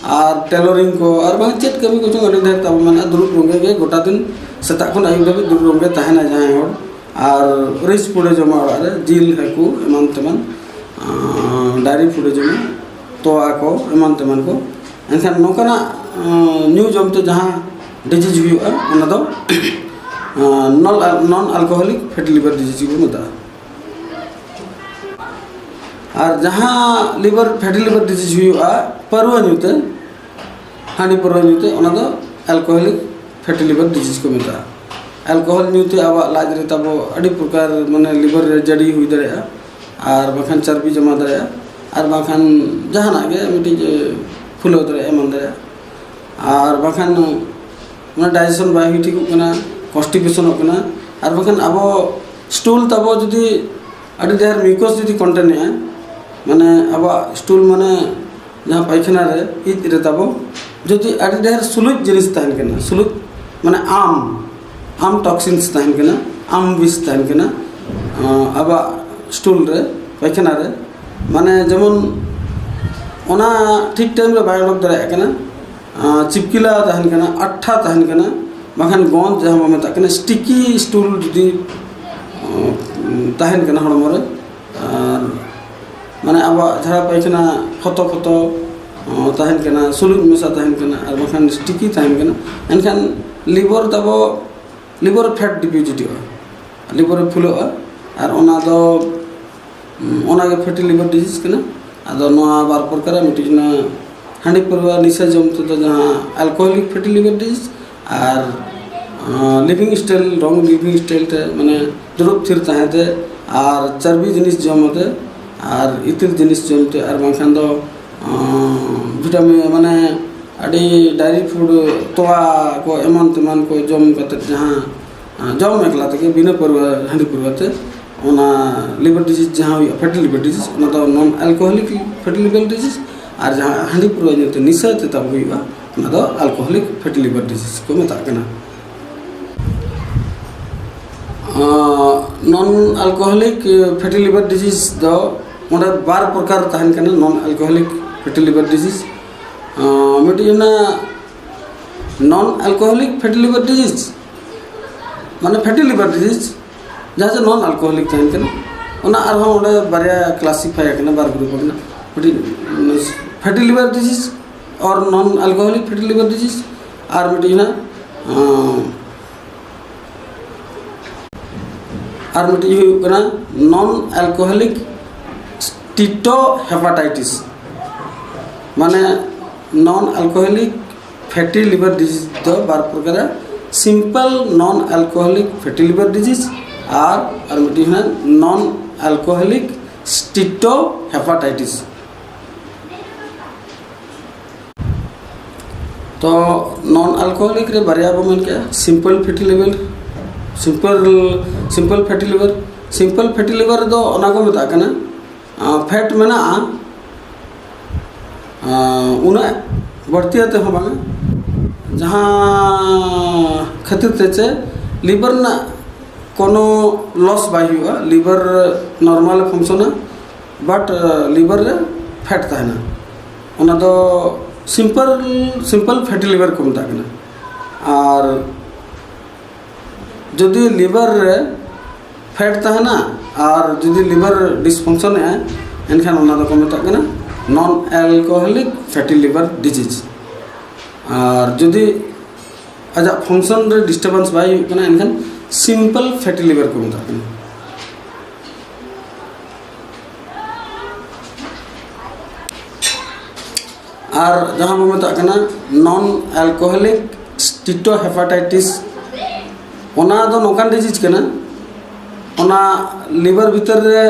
ᱟᱨ tailoring ᱠᱚ ᱟᱨ ᱵᱟᱝ ᱪᱮᱫ ᱠᱟᱹᱢᱤ ᱠᱚᱪᱚᱝ ᱟᱹᱰᱤ ᱰᱷᱮᱨ ᱛᱟᱵᱚ ᱢᱮᱱᱟᱜᱼᱟ᱾ ᱫᱩᱲᱩᱵ ᱨᱚᱝᱜᱮ ᱜᱮ ᱜᱚᱴᱟ ᱫᱤᱱ ᱥᱮᱛᱟᱜ ᱠᱷᱚᱱ ᱟᱹᱭᱩᱵ ᱫᱷᱟᱹᱵᱤᱡ ᱫᱩᱲᱩᱵ ᱨᱚᱝᱜᱮ ᱛᱟᱦᱮᱱᱟ ᱡᱟᱦᱟᱸᱭ ᱦᱚᱲ᱾ ᱟᱨ rich food ᱮ ᱡᱚᱢᱟ ᱚᱲᱟᱜ ᱨᱮ, ᱡᱤᱞ, ᱦᱟᱹᱠᱩ, ᱮᱢᱟᱱ ᱛᱮᱢᱟᱱ, ᱟᱸ, dairy food ᱮ ᱡᱚᱢᱟ, ᱛᱚᱣᱟ ᱠᱚ, ᱮᱢᱟᱱ ᱛᱮᱢᱟᱱ ᱠᱚ᱾ ᱮᱱᱠᱷᱟᱱ ᱱᱚᱝᱠᱟᱱᱟᱜ, ᱟᱸ, ᱧᱩ ᱡᱚᱢ ᱛᱮ ᱡᱟᱦᱟᱸ disease ᱦᱩᱭᱩᱜᱼᱟ, ᱚᱱᱟ ᱫᱚ ᱱᱚᱱ ᱱᱚᱱ ᱟᱞᱠᱳᱦᱚᱞᱤᱠ ᱯᱷᱮᱴᱤ ᱞᱤᱵᱷᱟᱨ ᱰᱤᱡᱤᱡᱽ ᱠᱚ ᱢᱮᱛᱟᱜᱼᱟ᱾ ᱟᱨ ᱡᱟᱦᱟᱸ ᱞᱤᱵᱷᱟᱨ ᱯᱷᱮᱴᱤ ᱞᱤᱵᱷᱟᱨ ᱰᱤᱡᱤᱡᱽ ᱦᱩᱭᱩᱜᱼᱟ ᱯᱟᱹᱨᱣᱟᱹ ᱧᱩᱛᱮ, ᱦᱟᱺᱰᱤ ᱯᱟᱹᱨᱣᱟᱹ ᱧᱩᱛᱮ, ᱚᱱᱟ ᱫᱚ ᱟᱞᱠᱳᱦᱚᱞᱤᱠ ᱯᱷᱮᱴᱤ ᱞᱤᱵᱷᱟᱨ ᱰᱤᱡᱤᱡᱽ ᱠᱚ ᱢᱮᱛᱟᱜᱼᱟ᱾ ᱟᱞᱠᱳᱦᱚᱞ ᱧᱩᱛᱮ ᱟᱵᱚᱣᱟᱜ ᱞᱟᱡ ᱨᱮ ᱛᱟᱵᱚ ᱟᱹᱰᱤ ᱯᱨᱚᱠᱟᱨ, ᱢᱟᱱᱮ, ᱞᱤᱵᱷᱟᱨ ᱨᱮ ᱡᱟᱹᱲᱤ ᱦᱩᱭ ᱫᱟᱲᱮᱭᱟᱜᱼᱟ, ᱟᱨ ᱵᱟᱝᱠᱷᱟᱱ ᱪᱟᱨᱵᱤ ᱡᱚᱢᱟ ᱫᱟᱲᱮᱭᱟᱜᱼᱟ, ᱟᱨ ᱵᱟᱝᱠᱷᱟᱱ ᱡᱟᱦᱟᱱᱟᱜ ᱜᱮ ᱢᱤᱫᱴᱤᱡ, ᱮ, ᱯᱷᱩᱞᱟᱹᱣ ᱫᱟᱲᱮᱭᱟᱜᱼᱟ, ᱮᱢᱟᱱ ᱫᱟᱲᱮᱭᱟᱜᱼᱟ, ᱟᱨ ᱵᱟᱝᱠᱷᱟᱱ ᱚᱱᱟ ᱰᱟᱭᱡᱮᱥᱚᱱ ᱵᱟᱭ ᱦᱩᱭ ᱴᱷᱤᱠᱚᱜ ᱠᱟᱱᱟ, ᱠᱚᱱᱥᱴᱤᱯᱮᱥᱚᱱᱚᱜ ᱠᱟᱱᱟ, ᱟᱨ ᱵᱟᱝᱠᱷᱟᱱ ᱟᱵᱚ ᱥᱴᱩᱞ ᱛᱟᱵᱚ ᱡᱩᱫᱤ ᱟᱹᱰᱤ ᱰᱷᱮᱨ ᱢᱤᱭᱩᱠᱟᱥ ᱡᱩᱫᱤ ᱠᱚᱱᱴᱮᱱ ᱮᱜᱼᱟ, ᱢᱟᱱᱮ ᱟᱵᱚᱣᱟᱜ ᱥᱴᱩᱞ, ᱢᱟᱱᱮ ᱡᱟᱦᱟᱸ ᱯᱟᱭᱠᱷᱟᱱᱟ ᱨᱮ, ᱤᱡ ᱨᱮ ᱛᱟᱵᱚ ᱡᱩᱫᱤ ᱟᱹᱰᱤ ᱰᱷᱮᱨ ᱥᱩᱞᱩᱡ ᱡᱤᱱᱤᱥ ᱛᱟᱦᱮᱱ ᱠᱟᱱᱟ, ᱥᱩᱞᱩᱡ ᱢᱟᱱᱮ ᱟᱢ, ᱟᱢ ᱴᱚᱠᱥᱤᱱᱥ ᱛᱟᱦᱮᱱ ᱠᱟᱱᱟ, ᱟᱢ ᱵᱤᱥ ᱛᱟᱦᱮᱱ ᱠᱟᱱᱟ, ᱟᱸ, ᱟᱵᱚᱣᱟᱜ ᱥᱴᱩᱞ ᱨᱮ, ᱯᱟᱭᱠᱷᱟᱱᱟ ᱨᱮ, ᱢᱟᱱᱮ ᱡᱮᱢᱚᱱ ᱚᱱᱟ ᱴᱷᱤᱠ ᱴᱟᱭᱤᱢ ᱨᱮ ᱵᱟᱭ ᱚᱰᱚᱠ ᱫᱟᱲᱮᱭᱟᱜ ᱠᱟᱱᱟ, ᱟᱸ, ᱪᱤᱯᱠᱤᱞᱟ ᱛᱟᱦᱮᱱ ᱠᱟᱱᱟ, ᱟᱴᱷᱟ ᱛᱟᱦᱮᱱ ᱠᱟᱱᱟ, ᱵᱟᱝᱠᱷᱟᱱ ᱜᱚᱸᱫ ᱡᱟᱦᱟᱸ ᱵᱚᱱ ᱢᱮᱛᱟᱜ ᱠᱟᱱᱟ ᱥᱴᱤᱠᱤ ᱥᱴᱩᱞ ᱡᱩᱫᱤ, ᱟᱸ, ᱛᱟᱦᱮᱱ ᱠᱟᱱᱟ ᱦᱚᱲᱢᱚ ᱨᱮ, ᱟᱨ ᱢᱟᱱᱮ ᱟᱵᱚᱣᱟᱜ ᱡᱷᱟᱲᱟ ᱯᱟᱭᱠᱷᱟᱱᱟ ᱯᱷᱚᱛᱚ ᱯᱷᱚᱛᱚ, ᱟᱸ, ᱛᱟᱦᱮᱱ ᱠᱟᱱᱟ, ᱥᱩᱞᱩᱡ ᱢᱮᱥᱟ ᱛᱟᱦᱮᱱ ᱠᱟᱱᱟ, ᱟᱨ ᱵᱟᱝᱠᱷᱟᱱ ᱥᱴᱤᱠᱤ ᱛᱟᱦᱮᱱ ᱠᱟᱱᱟ, ᱮᱱᱠᱷᱟᱱ ᱞᱤᱵᱷᱟᱨ ᱛᱟᱵᱚ, ᱞᱤᱵᱷᱟᱨ ᱯᱷᱮᱴ ᱰᱤᱯᱚᱡᱤᱴᱚᱜᱼᱟ, ᱞᱤᱵᱷᱟᱨ ᱨᱮ ᱯᱷᱩᱞᱟᱹᱜᱼᱟ, ᱟᱨ ᱚᱱᱟ ᱫᱚ, ᱩᱸ, ᱚᱱᱟᱜᱮ ᱯᱷᱮᱴᱤ ᱞᱤᱵᱷᱟᱨ ᱰᱤᱡᱤᱡᱽ ᱠᱟᱱᱟ᱾ ᱟᱫᱚ ᱱᱚᱣᱟ ᱵᱟᱨ ᱯᱨᱚᱠᱟᱨᱟ, ᱢᱤᱫᱴᱤᱡ ᱚᱱᱟ ᱦᱟᱺᱰᱤ ᱯᱟᱹᱨᱣᱟᱹ ᱱᱤᱥᱟᱹ ᱡᱚᱢ ᱛᱮᱫᱚ ᱡᱟᱦᱟᱸ ᱟᱞᱠᱳᱦᱚᱞᱤᱠ ᱯᱷᱮᱴᱤ ᱞᱤᱵᱷᱟᱨ ᱰᱤᱡᱤᱡᱽ, ᱟᱨ, ᱟᱸ, ᱞᱤᱵᱷᱤᱝ ᱥᱴᱟᱭᱤᱞ, ᱨᱚᱝ ᱞᱤᱵᱷᱤᱝ ᱥᱴᱟᱭᱤᱞ ᱛᱮ, ᱢᱟᱱᱮ ᱫᱩᱲᱩᱵ ᱛᱷᱤᱨ ᱛᱟᱦᱮᱸ ᱛᱮ, ᱟᱨ ᱪᱟᱨᱵᱤ ᱡᱤᱱᱤᱥ ᱡᱚᱢ ᱛᱮ, ᱟᱨ ᱤᱛᱤᱞ ᱡᱤᱱᱤᱥ ᱡᱚᱢ ᱛᱮ, ᱟᱨ ᱵᱟᱝᱠᱷᱟᱱ ᱫᱚ, ᱟᱸ, ᱵᱷᱤᱴᱟᱢᱤᱱ, ᱢᱟᱱᱮ ᱟᱹᱰᱤ ᱰᱟᱭᱨᱤ ᱯᱷᱩᱰ, ᱛᱚᱣᱟ ᱠᱚ ᱮᱢᱟᱱ ᱛᱮᱢᱟᱱ ᱠᱚ ᱡᱚᱢ ᱠᱟᱛᱮ ᱡᱟᱦᱟᱸ, ᱟᱸ, ᱡᱚᱢ ᱮᱠᱞᱟ ᱛᱮᱜᱮ ᱵᱤᱱᱟᱹ ᱯᱟᱹᱨᱣᱟᱹ, ᱦᱟᱺᱰᱤ ᱯᱟᱹᱨᱣᱟᱹ ᱛᱮ, ᱚᱱᱟ ᱞᱤᱵᱷᱟᱨ ᱰᱤᱡᱤᱡᱽ ᱡᱟᱦᱟᱸ ᱦᱩᱭᱩᱜᱼᱟ, ᱯᱷᱮᱴᱤ ᱞᱤᱵᱷᱟᱨ ᱰᱤᱡᱤᱡᱽ, ᱚᱱᱟ ᱫᱚ ᱱᱚᱱ ᱟᱞᱠᱳᱦᱚᱞᱤᱠ ᱯᱷᱮᱴᱤ ᱞᱤᱵᱷᱟᱨ ᱰᱤᱡᱤᱡᱽ, ᱟᱨ ᱡᱟᱦᱟᱸ ᱦᱟᱺᱰᱤ ᱯᱟᱹᱨᱣᱟᱹ ᱧᱩ ᱛᱮ ᱱᱤᱥᱟᱹ ᱛᱮ ᱛᱟᱵ ᱦᱩᱭᱩᱜᱼᱟ, ᱚᱱᱟ ᱫᱚ ᱟᱞᱠᱳᱦᱚᱞᱤᱠ ᱯᱷᱮᱴᱤ ᱞᱤᱵᱷᱟᱨ ᱰᱤᱡᱤᱡᱽ ᱠᱚ ᱢᱮᱛᱟᱜ ᱠᱟᱱᱟ᱾ ᱱᱚᱱ ᱟᱞᱠᱳᱦᱚᱞᱤᱠ ᱯᱷᱮᱴᱤ ᱞᱤᱵᱷᱟᱨ ᱰᱤᱡᱤᱡᱽ ᱫᱚ ᱚᱸᱰᱮ ᱵᱟᱨ ᱯᱨᱚᱠᱟᱨ ᱛᱟᱦᱮᱱ ᱠᱟᱱᱟ, ᱱᱚᱱ ᱟᱞᱠᱳᱦᱚᱞᱤᱠ ᱯᱷᱮᱴᱤ ᱞᱤᱵᱷᱟᱨ ᱰᱤᱡᱤᱡᱽ᱾ ᱢᱤᱫᱴᱤᱡ ᱚᱱᱟ ᱱᱚᱱ ᱟᱞᱠᱳᱦᱚᱞᱤᱠ ᱯᱷᱮᱴᱤ ᱞᱤᱵᱷᱟᱨ ᱰᱤᱡᱤᱡᱽ, ᱢᱟᱱᱮ ᱯᱷᱮᱴᱤ ᱞᱤᱵᱷᱟᱨ ᱰᱤᱡᱤᱡᱽ, ᱡᱟᱦᱟᱸ ᱡᱮ ᱱᱚᱱ ᱟᱞᱠᱳᱦᱚᱞᱤᱠ ᱛᱟᱦᱮᱱ ᱠᱟᱱᱟ, ᱚᱱᱟ ᱟᱨᱦᱚᱸ ᱚᱸᱰᱮ ᱵᱟᱨᱭᱟ ᱠᱞᱟᱥᱤᱯᱷᱟᱭ ᱟᱠᱟᱱᱟ, ᱵᱟᱨ ᱜᱨᱩᱯ ᱟᱠᱟᱱᱟ, ᱢᱤᱫᱴᱤᱡ ᱯᱷᱮᱴᱤ ᱞᱤᱵᱷᱟᱨ ᱰᱤᱡᱤᱡᱽ ᱚᱨ ᱱᱚᱱ ᱟᱞᱠᱳᱦᱚᱞᱤᱠ ᱯᱷᱮᱴᱤ ᱞᱤᱵᱷᱟᱨ ᱰᱤᱡᱤᱡᱽ, ᱟᱨ ᱢᱤᱫᱴᱤᱡ ᱦᱮᱱᱟᱜ, ᱟᱸ, ᱟᱨ ᱢᱤᱫᱴᱤᱡ ᱦᱩᱭᱩᱜ ᱠᱟᱱᱟ non alcoholic steatohepatitis, ᱢᱟᱱᱮ non alcoholic fatty liver disease ᱫᱚ ᱵᱟᱨ ᱯᱨᱚᱠᱟᱨᱟ, simple non alcoholic fatty liver disease ᱟᱨ ᱟᱨ ᱢᱤᱫᱴᱤᱡ ᱦᱩᱭᱩᱜ ᱠᱟᱱᱟ non alcoholic steatohepatitis᱾ ᱛᱚ non alcoholic ᱨᱮ ᱵᱟᱨᱭᱟ ᱵᱚ ᱢᱮᱱ ᱠᱮᱜᱼᱟ, simple fatty liver, simple simple fatty liver simple fatty liver ᱫᱚ ᱚᱱᱟ ᱠᱚ ᱢᱮᱛᱟᱜ ᱠᱟᱱᱟ ᱯᱷᱮᱴ ᱢᱮᱱᱟᱜᱼᱟ, ᱩᱱᱟᱹᱜ ᱵᱟᱹᱲᱛᱤ ᱟᱛᱮ ᱦᱚᱸ ᱵᱟᱝᱟ, ᱡᱟᱦᱟᱸ ᱠᱷᱟᱹᱛᱤᱨ ᱛᱮ ᱪᱮ ᱞᱤᱵᱟᱨ ᱨᱮᱱᱟᱜ ᱠᱳᱱᱳ ᱞᱚᱥ ᱵᱟᱭ ᱦᱩᱭᱩᱜᱼᱟ, ᱞᱤᱵᱟᱨ ᱱᱚᱨᱢᱟᱞ ᱮ ᱯᱷᱟᱝᱥᱚᱱᱟ, ᱵᱟᱴ ᱞᱤᱵᱟᱨ ᱨᱮ ᱯᱷᱮᱴ ᱛᱟᱦᱮᱱᱟ, ᱚᱱᱟ ᱫᱚ simple simple fatty liver ᱠᱚ ᱢᱮᱛᱟᱜ ᱠᱟᱱᱟ᱾ ᱟᱨ ᱡᱩᱫᱤ ᱞᱤᱵᱟᱨ ᱨᱮ ᱯᱷᱮᱴ ᱛᱟᱦᱮᱱᱟ ᱟᱨ ᱡᱩᱫᱤ ᱞᱤᱵᱟᱨ ᱰᱤᱥᱯᱷᱟᱝᱥᱚᱱᱮᱜᱼᱟ, ᱮᱱᱠᱷᱟᱱ ᱚᱱᱟ ᱫᱚᱠᱚ ᱢᱮᱛᱟᱜ ᱠᱟᱱᱟ non alcoholic fatty liver disease᱾ ᱟᱨ ᱡᱩᱫᱤ ᱟᱡᱟᱜ ᱯᱷᱟᱝᱥᱚᱱ ᱨᱮ ᱰᱤᱥᱴᱟᱨᱵᱮᱱᱥ ᱵᱟᱭ ᱦᱩᱭᱩᱜ ᱠᱟᱱᱟ, ᱮᱱᱠᱷᱟᱱ simple fatty liver ᱠᱚ ᱢᱮᱛᱟᱜ ᱠᱟᱱᱟ᱾ ᱟᱨ ᱡᱟᱦᱟᱸ ᱵᱚ ᱢᱮᱛᱟᱜ ᱠᱟᱱᱟ non alcoholic steatohepatitis, ᱚᱱᱟ ᱫᱚ ᱱᱚᱝᱠᱟᱱ ᱰᱤᱡᱤᱡᱽ ᱠᱟᱱᱟ, ᱚᱱᱟ ᱞᱤᱵᱟᱨ ᱵᱷᱤᱛᱟᱹᱨ ᱨᱮ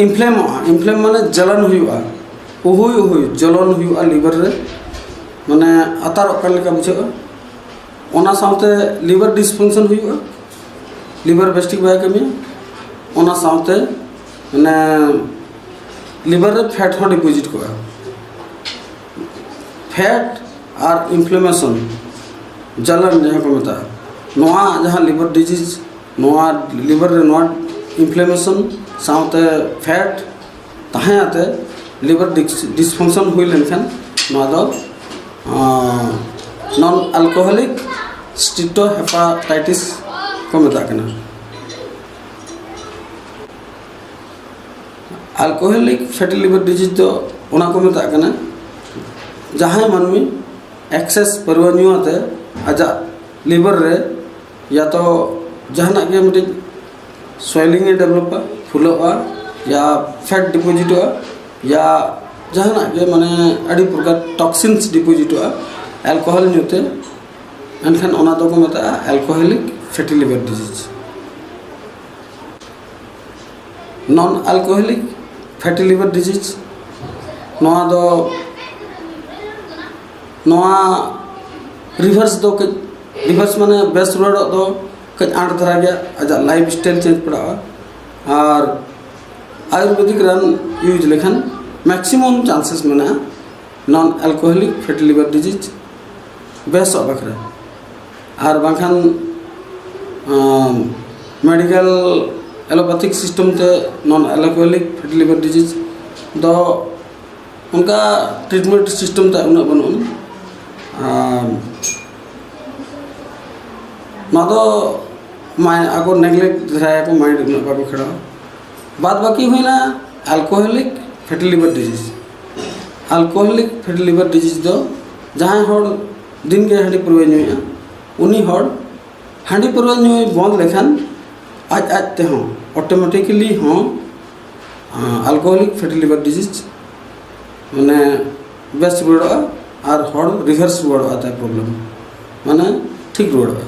ᱤᱱᱯᱷᱞᱮᱢᱚᱜᱼᱟ᱾ ᱤᱱᱯᱷᱞᱮᱢ ᱢᱟᱱᱮ ᱡᱟᱞᱟᱱ ᱦᱩᱭᱩᱜᱼᱟ, ᱩᱦᱩᱭ ᱩᱦᱩᱭ ᱡᱚᱞᱚᱱ ᱦᱩᱭᱩᱜᱼᱟ ᱞᱤᱵᱟᱨ ᱨᱮ, ᱢᱟᱱᱮ ᱟᱛᱟᱨᱚᱜ ᱠᱟᱱ ᱞᱮᱠᱟ ᱵᱩᱡᱷᱟᱹᱜᱼᱟ᱾ ᱚᱱᱟ ᱥᱟᱶᱛᱮ ᱞᱤᱵᱟᱨ ᱰᱤᱥᱯᱷᱟᱝᱥᱚᱱ ᱦᱩᱭᱩᱜᱼᱟ, ᱞᱤᱵᱟᱨ ᱵᱮᱥᱴᱷᱤᱠ ᱵᱟᱭ ᱠᱟᱹᱢᱤᱭᱟ᱾ ᱚᱱᱟ ᱥᱟᱶᱛᱮ ᱢᱟᱱᱮ ᱞᱤᱵᱟᱨ ᱨᱮ ᱯᱷᱮᱴ ᱦᱚᱸ ᱰᱤᱯᱚᱡᱤᱴ ᱠᱚᱜᱼᱟ᱾ ᱯᱷᱮᱴ ᱟᱨ ᱤᱱᱯᱷᱞᱟᱢᱮᱥᱚᱱ, ᱡᱟᱞᱟᱱ ᱡᱟᱦᱟᱸ ᱠᱚ ᱢᱮᱛᱟᱜᱼᱟ, ᱱᱚᱣᱟ ᱡᱟᱦᱟᱸ ᱞᱤᱵᱟᱨ ᱰᱤᱡᱤᱡᱽ, ᱱᱚᱣᱟ ᱞᱤᱵᱟᱨ ᱨᱮ ᱱᱚᱣᱟ ᱤᱱᱯᱷᱞᱟᱢᱮᱥᱚᱱ ᱥᱟᱶᱛᱮ ᱯᱷᱮᱴ ᱛᱟᱦᱮᱸ ᱟᱛᱮ ᱞᱤᱵᱟᱨ ᱰᱤᱥᱯᱷᱟᱝᱥᱚᱱ ᱦᱩᱭ ᱞᱮᱱᱠᱷᱟᱱ ᱱᱚᱣᱟ ᱫᱚ non alcoholic steatohepatitis ᱠᱚ ᱢᱮᱛᱟᱜ ᱠᱟᱱᱟ᱾ Alcoholic fatty liver disease ᱫᱚ ᱚᱱᱟ ᱠᱚ ᱢᱮᱛᱟᱜ ᱠᱟᱱᱟ, ᱡᱟᱦᱟᱸᱭ ᱢᱟᱹᱱᱢᱤ ᱮᱠᱥᱮᱥ ᱯᱟᱹᱨᱣᱟᱹ ᱧᱩ ᱟᱛᱮ ᱟᱡᱟᱜ ᱞᱤᱵᱟᱨ ᱨᱮ ᱭᱟ ᱛᱚ ᱡᱟᱦᱟᱱᱟᱜ ᱜᱮ ᱢᱤᱫᱴᱤᱡ ᱥᱚᱭᱞᱤᱝ ᱮ ᱰᱮᱵᱷᱞᱚᱯᱟ, ᱯᱷᱩᱞᱟᱹᱜᱼᱟ, ᱭᱟ ᱯᱷᱮᱴ ᱰᱤᱯᱚᱡᱤᱴᱚᱜᱼᱟ, ᱭᱟ ᱡᱟᱦᱟᱱᱟᱜ ᱜᱮ, ᱢᱟᱱᱮ ᱟᱹᱰᱤ ᱯᱨᱚᱠᱟᱨ ᱴᱚᱠᱥᱤᱱᱥ ᱰᱤᱯᱚᱡᱤᱴᱚᱜᱼᱟ ᱮᱞᱠᱳᱦᱚᱞ ᱧᱩᱛᱮ᱾ ᱮᱱᱠᱷᱟᱱ ᱚᱱᱟ ᱫᱚᱠᱚ ᱢᱮᱛᱟᱜᱼᱟ ᱮᱞᱠᱳᱦᱚᱞᱤᱠ ᱯᱷᱮᱴᱤ ᱞᱤᱵᱷᱟᱨ ᱰᱤᱡᱤᱡᱽ᱾ ᱱᱚᱱ ᱮᱞᱠᱳᱦᱚᱞᱤᱠ ᱯᱷᱮᱴᱤ ᱞᱤᱵᱷᱟᱨ ᱰᱤᱡᱤᱡᱽ, ᱱᱚᱣᱟ ᱫᱚ, ᱱᱚᱣᱟ ᱨᱤᱵᱷᱟᱨᱥ ᱫᱚ ᱠᱟᱹᱡ, ᱨᱤᱵᱷᱟᱨᱥ ᱢᱟᱱᱮ ᱵᱮᱥ ᱨᱩᱣᱟᱹᱲᱚᱜ ᱫᱚ ᱠᱟᱹᱡ ᱟᱸᱴ ᱫᱷᱟᱨᱟ ᱜᱮᱭᱟ, ᱟᱡᱟᱜ ᱞᱟᱭᱤᱯᱷ ᱥᱴᱟᱭᱤᱞ ᱪᱮᱧᱡᱽ ᱯᱟᱲᱟᱜᱼᱟ᱾ ᱟᱨ ᱟᱭᱩᱨᱵᱮᱫᱤᱠ ᱨᱟᱱ ᱤᱭᱩᱡᱽ ᱞᱮᱠᱷᱟᱱ ᱢᱮᱠᱥᱤᱢᱟᱢ ᱪᱟᱱᱥᱮᱥ ᱢᱮᱱᱟᱜᱼᱟ ᱱᱚᱱ ᱮᱞᱠᱳᱦᱚᱞᱤᱠ ᱯᱷᱮᱴᱤ ᱞᱤᱵᱷᱟᱨ ᱰᱤᱡᱤᱡᱽ ᱵᱮᱥᱚᱜ ᱵᱟᱠᱷᱨᱟ᱾ ᱟᱨ ᱵᱟᱝᱠᱷᱟᱱ ᱢᱮᱰᱤᱠᱮᱞ ᱮᱞᱳᱯᱮᱛᱷᱤᱠ ᱥᱤᱥᱴᱮᱢ ᱛᱮ ᱱᱚᱱ ᱮᱞᱠᱳᱦᱚᱞᱤᱠ ᱯᱷᱮᱴᱤ ᱞᱤᱵᱷᱟᱨ ᱰᱤᱡᱤᱡᱽ ᱫᱚ ᱚᱱᱠᱟ ᱴᱨᱤᱴᱢᱮᱱᱴ ᱥᱤᱥᱴᱮᱢ ᱛᱮ ᱩᱱᱟᱹᱜ ᱵᱟᱹᱱᱩᱜᱼᱟ᱾ ᱟᱨ ᱱᱚᱣᱟ ᱫᱚ ᱢᱟᱭ ᱟᱠᱚ ᱱᱮᱜᱞᱮᱠᱴ ᱫᱷᱟᱨᱟᱭᱟᱠᱚ, ᱢᱟᱭᱤᱱᱰ ᱩᱱᱟᱹᱜ ᱵᱟᱠᱚ ᱠᱷᱮᱲᱟᱣᱟ᱾ ᱵᱟᱫ ᱵᱟᱹᱠᱤ ᱦᱩᱭᱱᱟ ᱮᱞᱠᱳᱦᱚᱞᱤᱠ ᱯᱷᱮᱴᱤ ᱞᱤᱵᱷᱟᱨ ᱰᱤᱡᱤᱡᱽ᱾ ᱮᱞᱠᱳᱦᱚᱞᱤᱠ ᱯᱷᱮᱴᱤ ᱞᱤᱵᱷᱟᱨ ᱰᱤᱡᱤᱡᱽ ᱫᱚ ᱡᱟᱦᱟᱸᱭ ᱦᱚᱲ ᱫᱤᱱ ᱜᱮ ᱦᱟᱺᱰᱤ ᱯᱟᱹᱨᱣᱟᱹᱭ ᱧᱩᱭᱮᱫᱼᱟ, ᱩᱱᱤ ᱦᱚᱲ ᱦᱟᱺᱰᱤ ᱯᱟᱹᱨᱣᱟᱹ ᱧᱩᱭ ᱵᱚᱱᱫ ᱞᱮᱠᱷᱟᱱ ᱟᱡ ᱟᱡ ᱛᱮᱦᱚᱸ, ᱚᱴᱳᱢᱮᱴᱤᱠᱮᱞᱤ ᱦᱚᱸ ᱮᱞᱠᱳᱦᱚᱞᱤᱠ ᱯᱷᱮᱴᱤ ᱞᱤᱵᱷᱟᱨ ᱰᱤᱡᱤᱡᱽ ᱢᱟᱱᱮ ᱵᱮᱥ ᱨᱩᱣᱟᱹᱲᱚᱜᱼᱟ ᱟᱨ ᱦᱚᱲ ᱨᱤᱵᱷᱟᱨᱥ ᱨᱩᱣᱟᱹᱲᱚᱜᱼᱟ, ᱛᱟᱭ ᱯᱨᱚᱵᱞᱮᱢ ᱢᱟᱱᱮ ᱴᱷᱤᱠ ᱨᱩᱣᱟᱹᱲᱚᱜᱼᱟ᱾